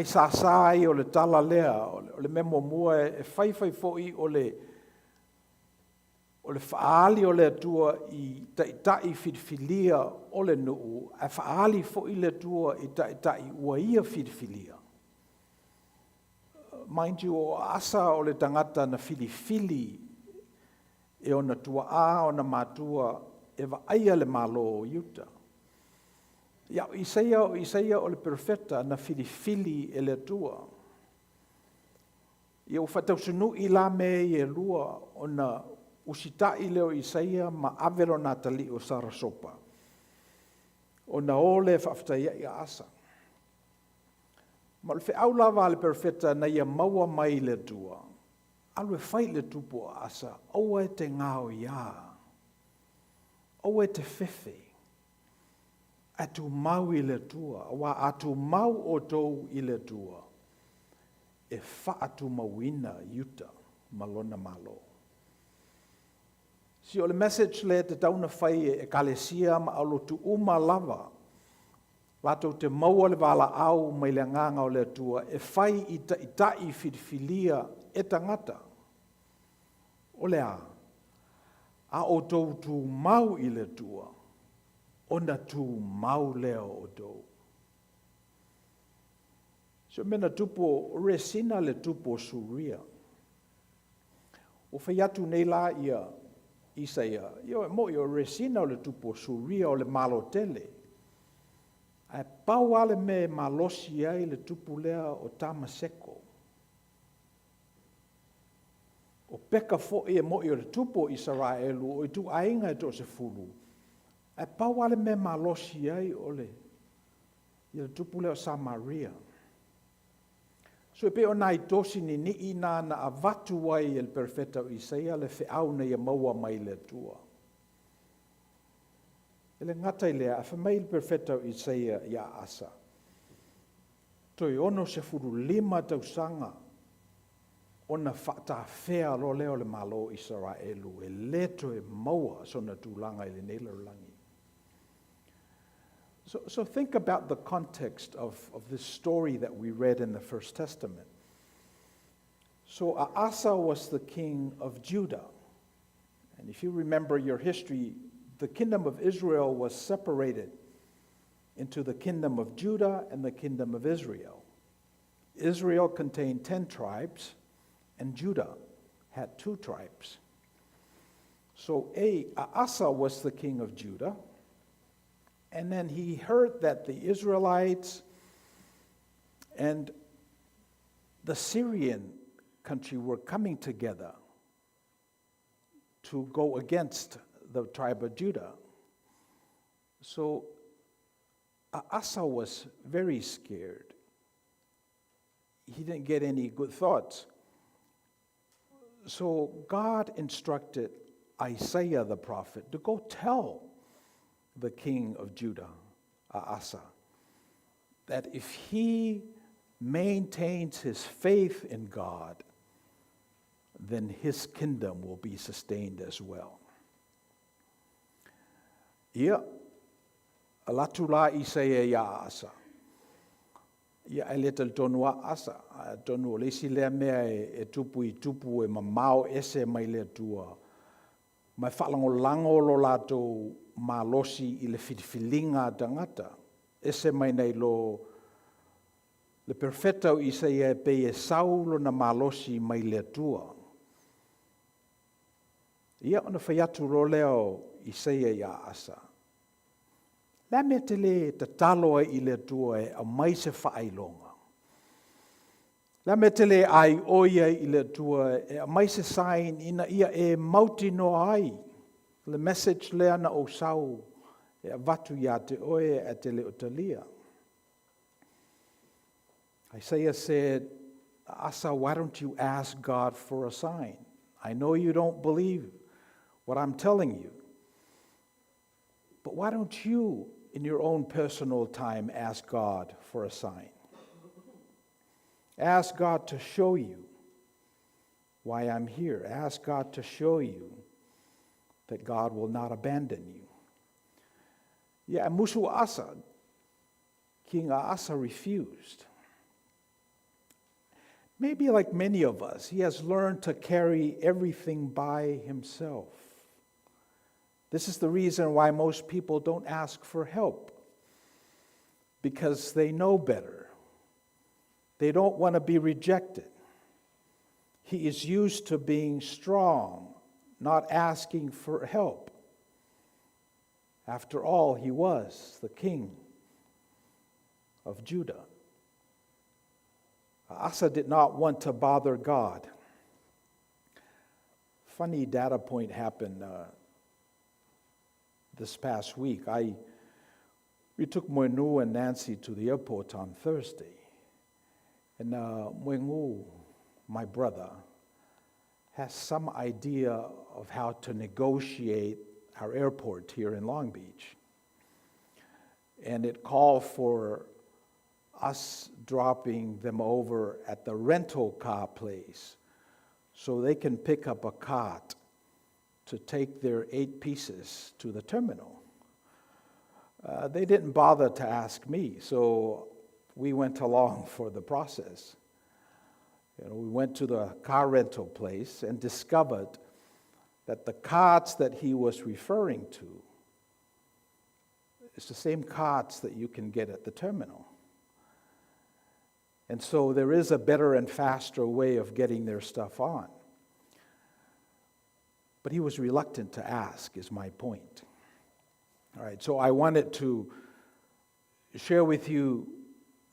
sāsā ia o le tala lea, o le mea muamua e faifai foi o le faaali o le Atua i taitai filifilia o le nuu, ae faaali foi le Atua i taitai ua ia filifilia. Mind you, o Asa o le tagata na filifili e ona tuaa, ona matua e vaaia le Malo o Iuta. Ia, Isaia, o Isaia o le perofeta na filifili e le Atua. Ia ua faatausunui la mea ia e lua ona usitai lea o Isaia ma ave lona atalii o Sarasopa, ona o lea e faafetaiai ia Asa. Ma o le feau lava a le perofeta na ia maua mai le Atua, alu e fai i le tupu o Asa, aua e te gaoiā, aua e te fefe, ae tumau i le Atua, aua a tumau outou i le Atua, e faatumauina Iuta ma lona Malo. Si o le message lea e tatau ona fai e ekalesia ma aulotu uma lava, latou te maua le valaau mai le agaga o le Atua e fai i taitai filifilia e tagata. O le a? A outou tumau i le Atua, ona tumau lea o outou. Si o mea na tupu o Resina le tupu o Suria. Ua fai atu nei la ia Isaia, ia mo'i o Resina o le tupu o Suria o le Malo tele. Ae pau lava le mea e malosi ai le tupu lea o Tamaseko. O Peka foi e mo'i o le tupu o Isaraelu, o ituaiga e toasefulu, ae pau lava le mea e malosi ai o le, ia le tupu lea o Samaria. So e pei o nai tosi ninii na na avatu ai e le perofeta o Isaia le feau na ia maua mai le Atua. E le gata i lea, ae fai mai le perofeta o Isaia iā Asa, toe 65 tausaga ona faatafea loa lea o le Malo o Isaraelu, e le toe maua sona tulaga i lenei lalolagi. So think about the context of this story that we read in the First Testament. So Asa was the king of Judah. And if you remember your history, the kingdom of Israel was separated into the kingdom of Judah and the kingdom of Israel. Israel contained 10 tribes, and Judah had 2 tribes. So Asa was the king of Judah, and then he heard that the Israelites and the Syrian country were coming together to go against the tribe of Judah. So Asa was very scared. He didn't get any good thoughts. So God instructed Isaiah the prophet to go tell the king of Judah, Asa, that if he maintains his faith in God, then his kingdom will be sustained as well. Ia, alu atu la Isaia iā Asa. Ia, e le talitonu a Asa, atonu o le isi lea mea e tupu i tupu e mamao ese mai le Atua, ma e faalagolago lo latou malosi i le filifiliga a tagata, ese mai nai lo le perofeta o Isaia e pei e sau lona malosi mai le Atua. Ia ona fai atu loa lea o Isaia iā Asa, Le a mea e te lē tatalo ai i le Atua e aumai se faailoga? Le a mea e te lē aioi ai i le Atua e aumai se sign ina ia e mautinoa ai le message lea na ou sau e avatu ia te oe ae te le o talia? Isaiah said, Asa, why don't you ask God for a sign? I know you don't believe what I'm telling you. But why don't you, in your own personal time, ask God for a sign? Ask God to show you why I'm here. Ask God to show you that God will not abandon you. Yeah, musu Asa, King Asa refused. Maybe like many of us, he has learned to carry everything by himself. This is the reason why most people don't ask for help, because they know better. They don't want to be rejected. He is used to being strong, not asking for help. After all, he was the king of Judah. Asa did not want to bother God. Funny data point happened this past week. I we took Moenu and Nancy to the airport on Thursday. And Moenu, my brother, has some idea of how to negotiate our airport here in Long Beach. And it called for us dropping them over at the rental car place so they can pick up a cart to take their eight pieces to the terminal. They didn't bother to ask me, so we went along for the process. We went to the car rental place and discovered that the carts that he was referring to is the same carts that you can get at the terminal. And so there is a better and faster way of getting their stuff on. But he was reluctant to ask, is my point. All right, so I wanted to share with you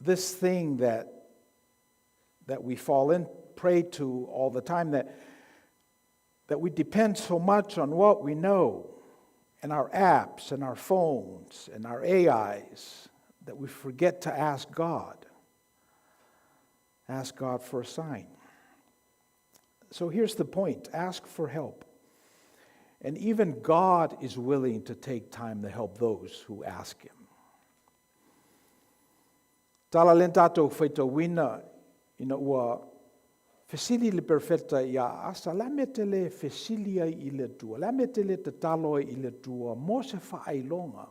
this thing that we fall in prey to all the time, that we depend so much on what we know and our apps and our phones and our AIs that we forget to ask God. Ask God for a sign. So here's the point: ask for help. And even God is willing to take time to help those who ask Him. Tala lea na tatou faitauina ina ua fesili le perfeta iā Asa, le a mea e te lē fesili ai i le Atua, le a mea e te lē tatalo ai i le Atua mo se faailoga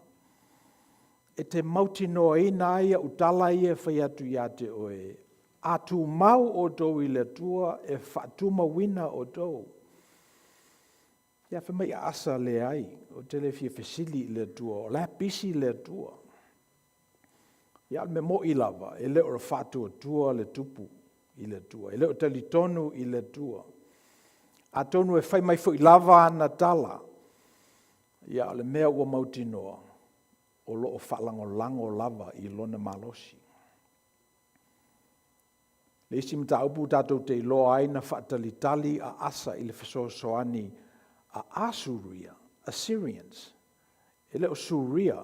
e te mautinoaina ai a'u tala ia e fai atu iā te oe, a tumau outou i le Atua e faatumauina outou. Ia fai mai Asa, leai, ou te le fia fesili i le Atua, o la e pisi le Atua. Ia o le mea mo'i lava, e le o faatuatua le tupu i le Atua, e le o talitonu i le Atua. Atonu e fai mai foi lava ana tala, ia o le mea ua mautinoa, o lo o faalagolago lava i lona malosi. Le isi mataupu tatou te iloa ai na faatalitali a Asa i le fesoasoani a Asuria, Assyrians. E le o Suria,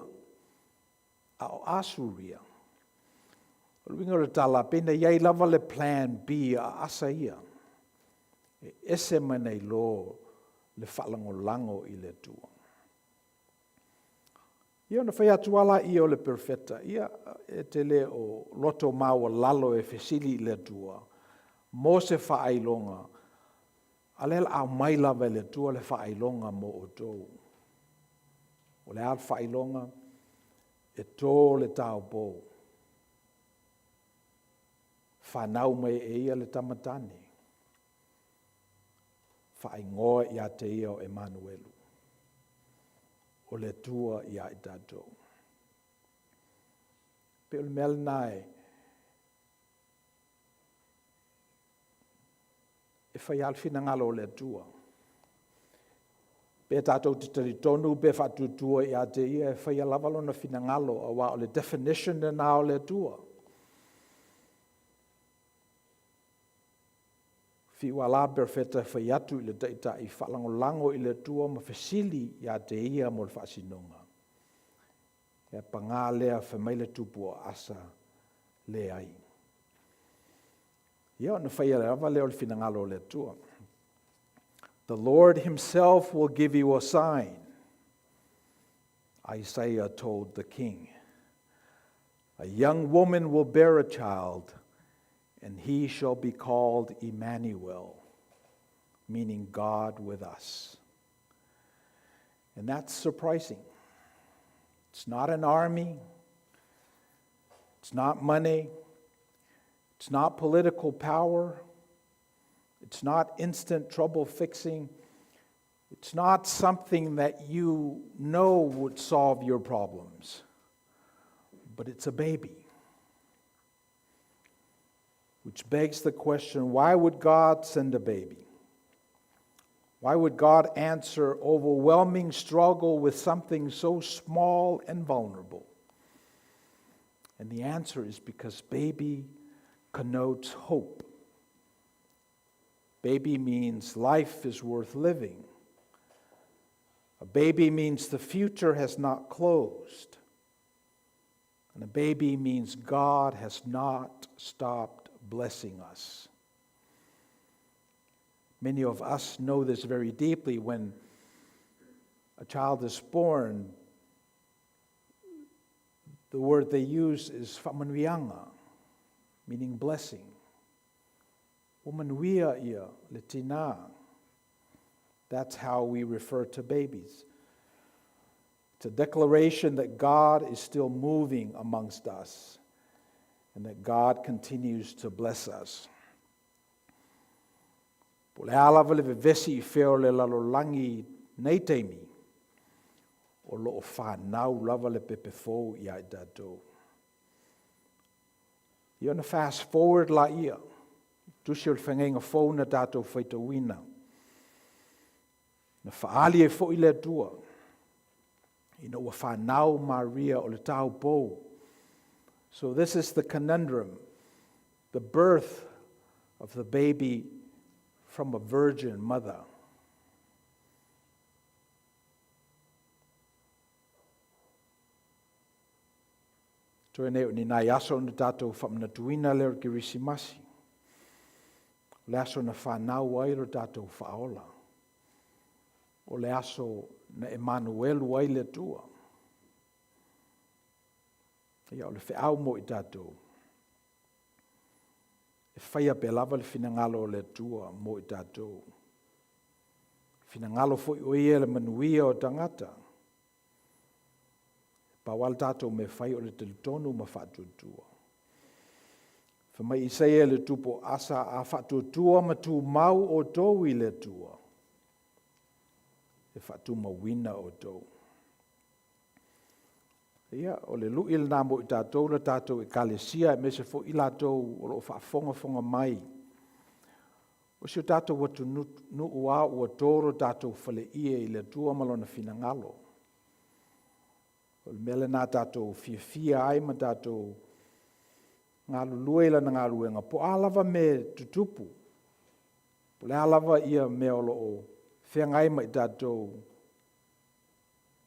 a o Asuria. O le uiga o le tala, pe na iai lava le plan B a Asa ia. E ese mai nai lo le faalagolago i le Atua. Ia ona fai atu lava lea o le perofeta, ia e te le o loto maualalo e fesili i le Atua mo se faailoga, a o lea o le a aumai lava e le Atua le faailoga mo outou. O le a le faailoga? E to le taupou, fanau mai e ia le tama tane, faaigoa ia te ia o Emanuelu, o le Atua ia i tatou. E pei o le mea lena e e fai lava le finagalo o le Atua. Pe tatou te talitonu pe faatuatua ia te Ia, e faia lava Lona finagalo, aua o le definition lena o le Atua. Fiu lava la perofeta e fai atu i le taitai, faalagolago i le Atua ma fesili ia te Ia mo le faasinoga. Ae paga lea, fai mai le tupu o Asa, leai. Ia ona faia lava lea o le finagalo o le Atua. The Lord himself will give you a sign, Isaiah told the king. A young woman will bear a child, and he shall be called Emmanuel, meaning God with us. And that's surprising. It's not an army. It's not money. It's not political power. It's not instant trouble fixing. It's not something that you know would solve your problems, but it's a baby. Which begs the question, why would God send a baby? Why would God answer overwhelming struggle with something so small and vulnerable? And the answer is because baby connotes hope. Baby means life is worth living. A baby means the future has not closed. And a baby means God has not stopped blessing us. Many of us know this very deeply. When a child is born, the word they use is faamanuiaga, meaning blessing. Ua manuia ia le tina. That's how we refer to babies. It's a declaration that God is still moving amongst us and that God continues to bless us. Po o le a lava le vevesi i fea o le lalolagi nei taimi, o lo o fanau lava le pepe fou ia i tatou. Ia ona fast forward laia, tusi o le feagaiga fou na tatou faitauina. Na faaali ai foi le Atua ina ua fanau Maria o le taupou. So this is the conundrum, the birth of the baby from a virgin mother. Toe nei o ni nai aso ona tatou faamanatuina lea o le Kerisimasi. O le aso na fanau ai lo tatou Faaola. O le aso na Emanuelu ai le Atua. Ia, o le feau mo i tatou. E faia pea lava le finagalo o le Atua mo i tatou. Finagalo foi o ia le manuia o tagata. Pau lava le tatou mea fai o le talitonu ma faatuatua. Fai mai Isaia le tupu o Asa, a faatuatua ma tumau outou i le Atua, e faatumauina outou. Ia, o le lui lena mo i tatou le tatou ekalesia, aemaise foi i latou o lo o faafogafoga mai. O si o tatou atunuu lava ua to lo tatou faleie i le Atua ma lona finagalo. O le mea lena tatou fiafia ai ma tatou galulue i lana galuega, po o a lava mea e tutupu, po o le a lava ia mea o lo o feagai ma i tatou,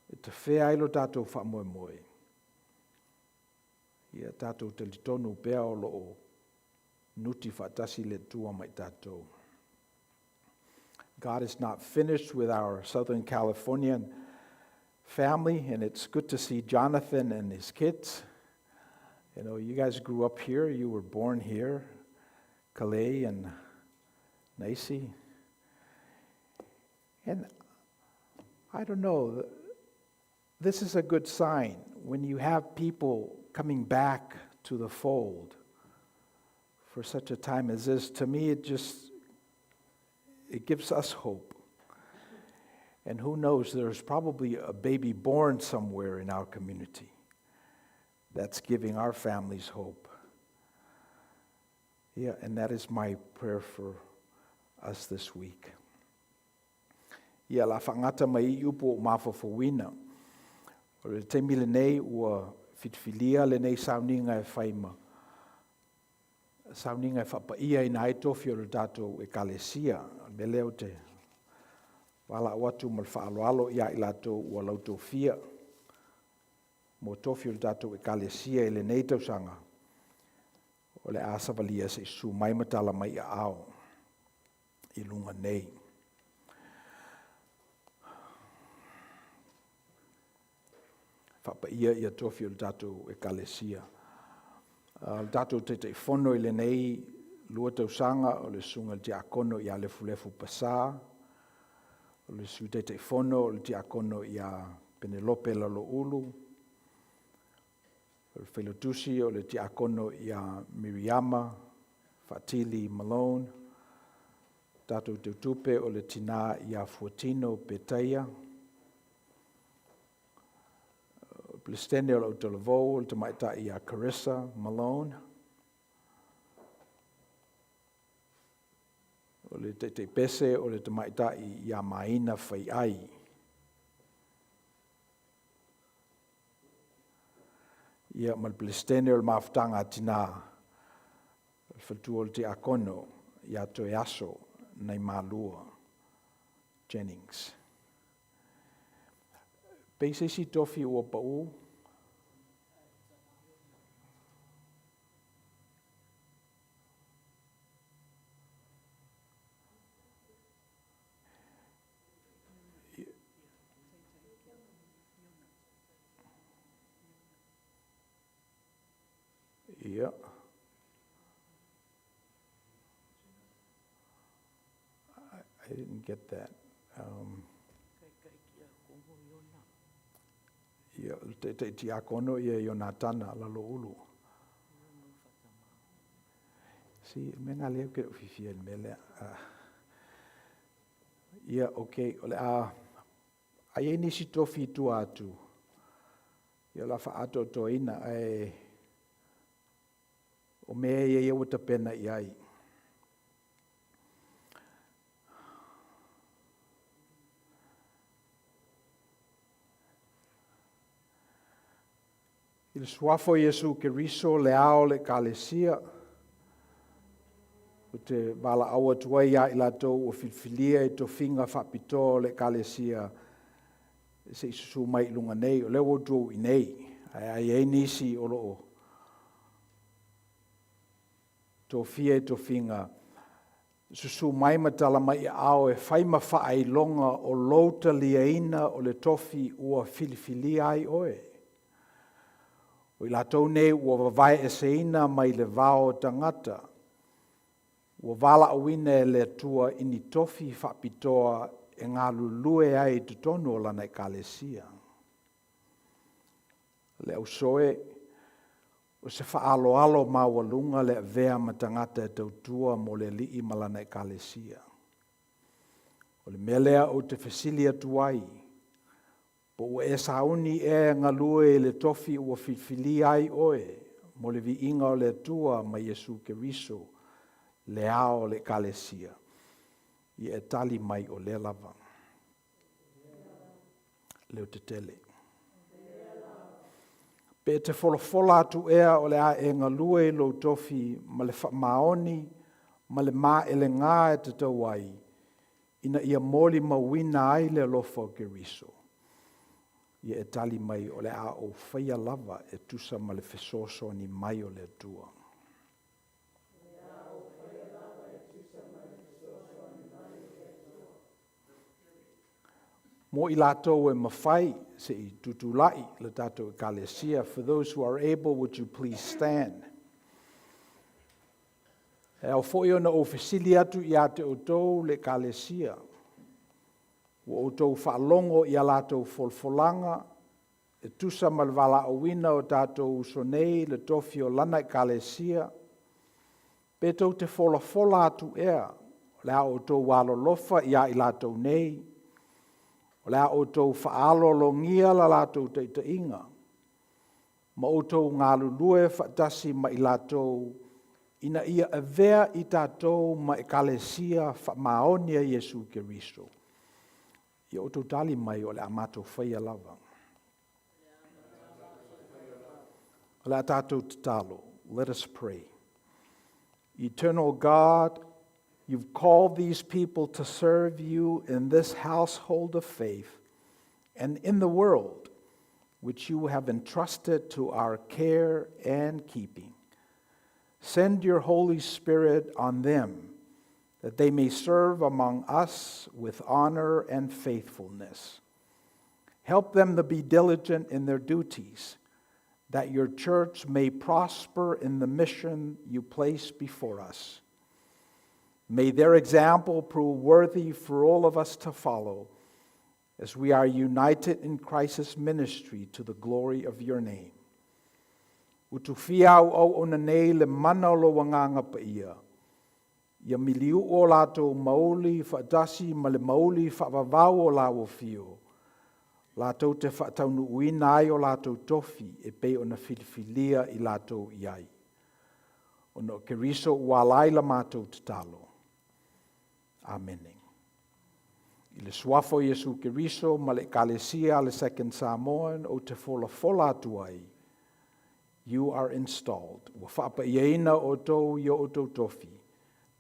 e tafea ai lo tatou faamoemoe. Ia tatou talitonu pea o lo o nuti faatasi le Atua ma i tatou. God is not finished with our Southern Californian family, and it's good to see Jonathan and his kids. You know, you guys grew up here, you were born here, Calais and Nacy. And I don't know, this is a good sign when you have people coming back to the fold for such a time as this. To me, it just it gives us hope. And who knows, there's probably a baby born somewhere in our community that's giving our families hope. Yeah, and that is my prayer for us this week. Ia, la faagata mai i upu ua ou mafaufauina. O le taimi lenei ua filifilia lenei sauniga e fai ma sauniga e faapaiaina ai tofi o le tatou Ekalesia. O le mea lea ou te valaau atu ma le faaaloalo ia i latou ua lautofia mo tofi o le tatou Ekalesia i lenei tausaga, o le a savalia se i susu mai ma tala mai aao i luga nei. Faapaia ia tofi o le tatou Ekalesia. O le tatou Taitaifono i lenei 2 tausaga o le Susuga i le Tiakono ia Lefulefu Pasa, o le Sui Taitaifono o le Tiakono ia Penelope Laloulu, o le Failautusi o le Tiakono ia Miriama Faatili Malone, tatou teutupe o le tina ia Fuatino Petaia, o le Peresetene o le Autalavou o le tamaitai ia Carissa Malone, o le Taitaipese o le tamaitai ia Maina Faiai. Ia, ma le Peresetene o le Mafutaga a Tina, o le faletua o le Tiakono ia Toeaso Naimalua Jennings. Pei se isi tofi ua pau? Ia. I didn't get that. Ia, o le taitai tiakono ia Ionatana Laloulu. Si, mea ngā lea ke fiafia i le mea lea. Ia, okay, o le a, a i ai nisi tofi i tua atu, ia o le a faaatoatoaina, ae o mea ia ia ua tapena i ai. I le suafa o Iesu Keriso, le ao o le Ekalesia, ou te valaau atu ai ia i latou ua filifilia i tofiga faapitoa o le Ekalesia se i susu mai i luga nei. O lea ua outou i inei, ae a i ai nisi o lo o tofia i tofiga, susu mai ma tala mai i aao e fai ma faailoga o lou taliaina o le tofi ua filifilia ai oe. O i latou nei ua vavaeeseina mai le vao o tagata, ua valaauina e le Atua i ni tofi faapitoa e galulue ai i totonu o Lana Ekalesia. Le auso e, o se faaaloalo maualuga le avea ma tagata e tautua mo le Alii ma Lana Ekalesia. O le mea lea ou te fesili atu ai, po ua e sauni ea e galue i le tofi ua filifilia ai oe mo le viiga o le Atua ma Iesu Keriso, le ao o le Ekalesia? Ia e tali mai o lea lava. Leotetele. Pe e te folafola atu ea o le a e galue i lou tofi ma le faamaoni ma le maelega e tatau ai, ina ia molimauina ai le alofa o Keriso, ia e tali mai o le a ou faia lava e tusa ma le fesoasoani mai o le Atua. Mo i latou e mafai se i tutulai le tatou ekalesia. For those who are able, would you please stand? E ao foi ona ou fesili atu ia te outou le ekalesia. Ua outou faalogo i a latou folafolaga e tusa ma le valaauina o tatou uso nei i le tofi o lana ekalesia, pe tou te folafola atu ea o le a outou alolofa ia i latou nei, o le a outou faaaloalogia la latou taitaiga, ma outou galulue faatasi ma i latou ina ia avea i tatou ma ekalesia faamaoni a Iesu Keriso. Ia outou tali mai o le a matou faia lava. O le a tatou tatalo. Let us pray. Eternal God, you've called these people to serve you in this household of faith and in the world which you have entrusted to our care and keeping. Send your Holy Spirit on them that they may serve among us with honor and faithfulness. Help them to be diligent in their duties, that your church may prosper in the mission you place before us. May their example prove worthy for all of us to follow as we are united in Christ's ministry to the glory of your name. Utufia au auauna nei le mana o lou agaga paia, ia miliu'u o latou mauli faatasi ma le mauli faavavau o lauofio, latou te faataunuuina ai o latou tofi e pei ona filifilia i latou i ai. Ona o Keriso ua ala ai la matou tatalo. Amene. I le suafa o Iesu Keriso ma le Ekalesia a le Second Samoan ou te folafola atu ai, You are installed. Ua faapaiaina outou i o outou tofi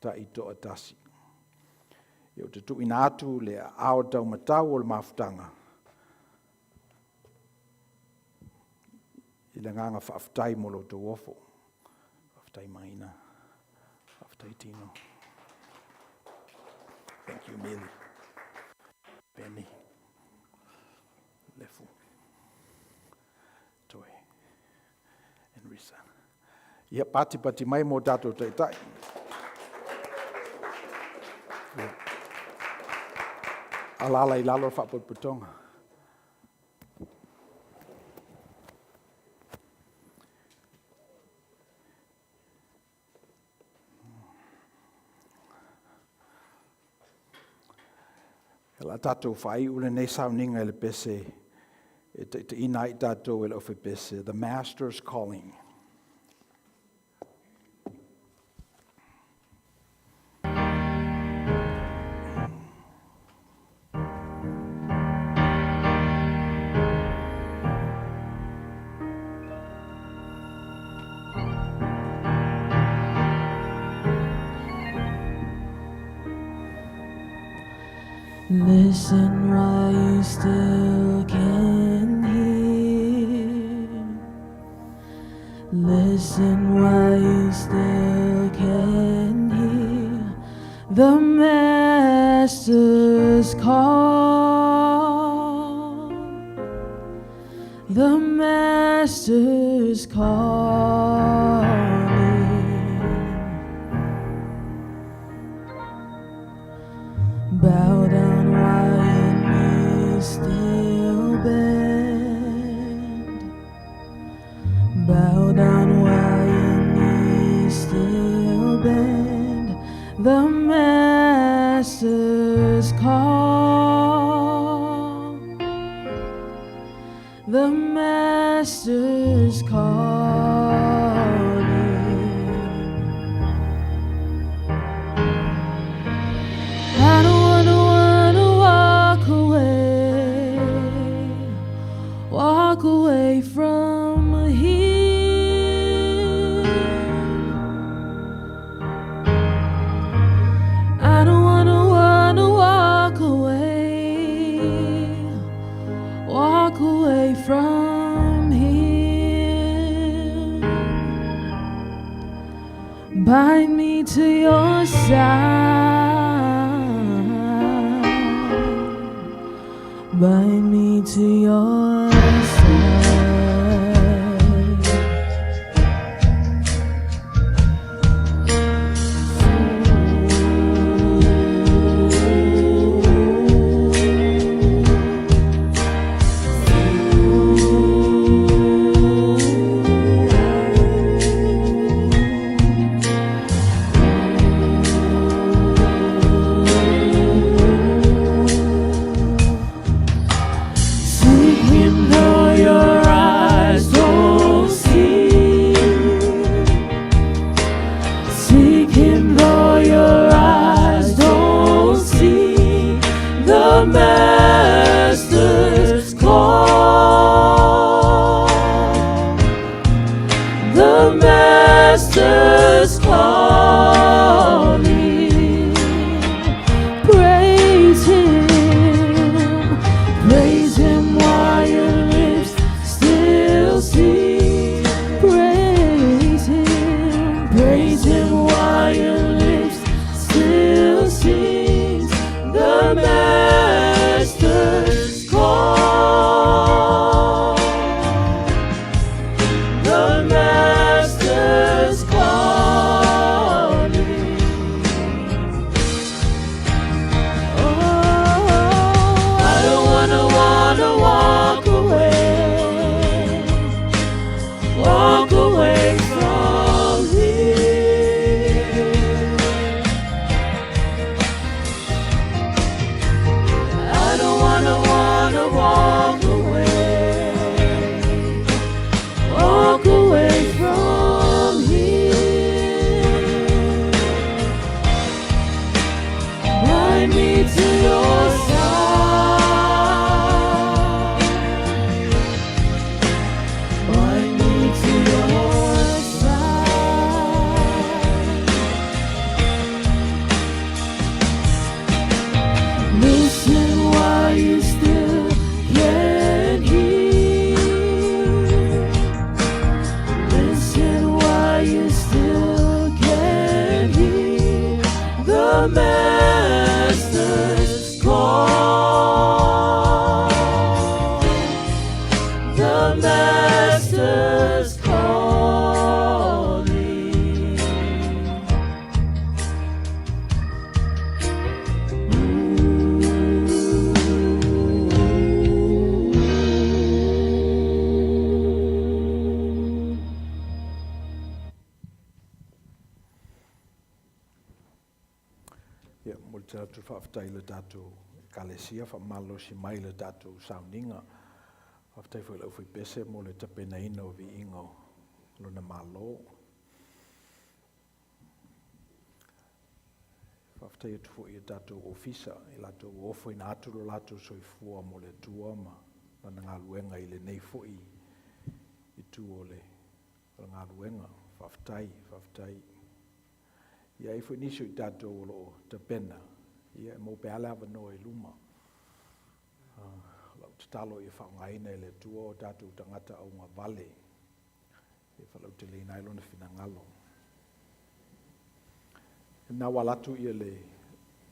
taitoatasi. Ia ou te tuuina atu le aao taumatau o le mafutaga i le agaga faafetai mo lo outou ofo. Faafetai Maina. Faafetai Tino. Thank you, Mili. Benny. Lefu. Toi. And Risa. Ia, patipati mai mo tatou taitai. Ia. Alala i lalo le faapotopotoga. O le a tatou faaiu lenei sauniga i le pese e taitaiina ai tatou e le aufaipese, The Master's Calling. Listen while you still can hear. Listen while you still can hear the Master's call. The Master's calling. Bow down while your knees still bend. Bow down while your knees still bend. The Master's call. The Master's calling. I don't wanna walk away, walk away from here. I don't wanna walk away, walk away from here. Bind me to your side. Bind me to your side. Seek him though your eyes don't see. Seek him though your eyes don't see. The Master's call. The Master's calling. Praise him, praise him while your lips still see. Praise him, praise him while your lips still sing. The Master's call. The Master's calling. Oh, I don't wanna wanna walk away, walk away from here. I don't wanna wanna walk away, walk away from here. Bind me to your side. Bind me to your side. Listen while you still can hear. Listen while you still can hear the Master's call. The Master's calling. Ia, mo le tatou faafetai i le tatou Ekalesia, faamalosi mai le tatou sauniga. Faafetai foi i le aufaipese mo le tapenaina o viiga o Lona Malo. Faafetai atu foi i tatou ofisa i latou ua ofoina atu lo latou soifua mo le Atua ma Lana galuega i lenei foi itu o le galuega. Faafetai, faafetai. Ia e i ai foi nisi o i tatou o lo o tapena, ia e maua pea le avanoa i luma. O lau tatalo ia faaaogaina e le Atua o tatou tagata augavale e faalauteleina ai lona finagalo. Na ua alu atu ia le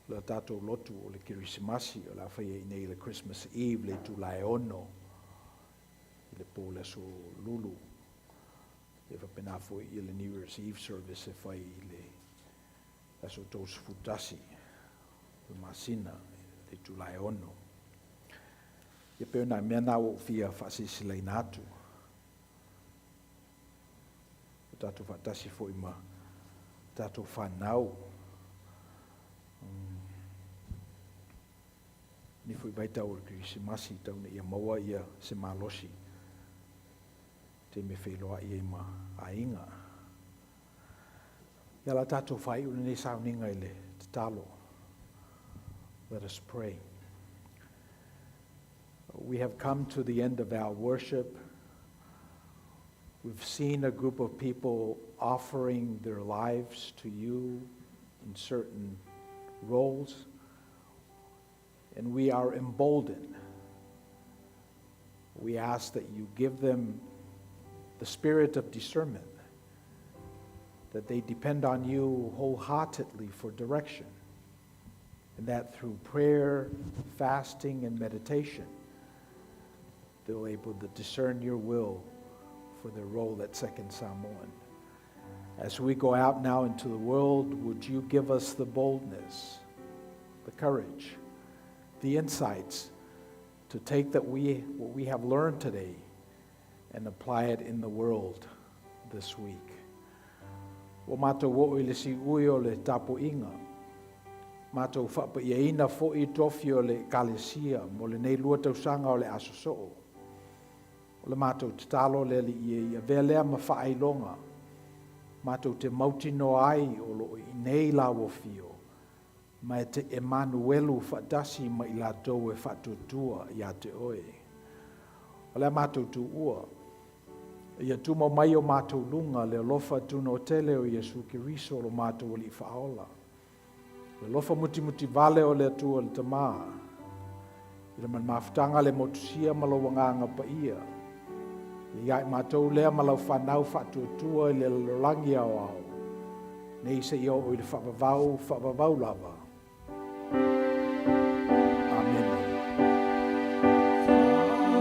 le tatou lotu o le Kerisimasi o le a faia i inei i le Christmas Eve le itula e 6 i le po o le aso Lulu. E faapena foi ia le New Year's Eve service e fai i le aso 31 o le masina le itula e 6. Ia pei o nai mea na ua ou fia faasilasilaina atu. O tatou faatasi foi ma tatou fanau. Ni foi vaitau o le Kerisimasi tau ina ia maua ia se malosi taimi e feiloai ai ma aiga. Ia o le a tatou faaiu lenei sauniga i le tatalo. Let us pray. We have come to the end of our worship. We've seen a group of people offering their lives to you in certain roles, and we are emboldened. We ask that you give them the spirit of discernment, that they depend on you wholeheartedly for direction. And that through prayer, fasting, and meditation, they'll be able to discern your will for their role at Second Samoan. As we go out now into the world, would you give us the boldness, the courage, the insights to take what we have learned today and apply it in the world this week. Ua matou oo i le siui o le tapuaiga. Matou faapaiaina foi tofi o le ekalesia mo lenei 2 tausaga o le a sosoo. O le matou tatalo le Alii e ia avea lea ma faailoga. Matou te mautinoa ai o lo o i inei lau afio. Ma e te emanuelu faatasi ma i latou e faatuatua ia te oe. O le a matou tuua. Ia tumau mai i o matou luga le alofa tunoa tele o Iesu Keriso lo matou Alii faaola. Le alofa mutimuti vale o le Atua le Tamā. I le mafutaga le motusia ma lou Agaga Paia. Ia i matou lea ma lau fanau faatuatua i le lalolagi aoao. Nei seia oo i le faavavau, faavavau lava. Amene. Fa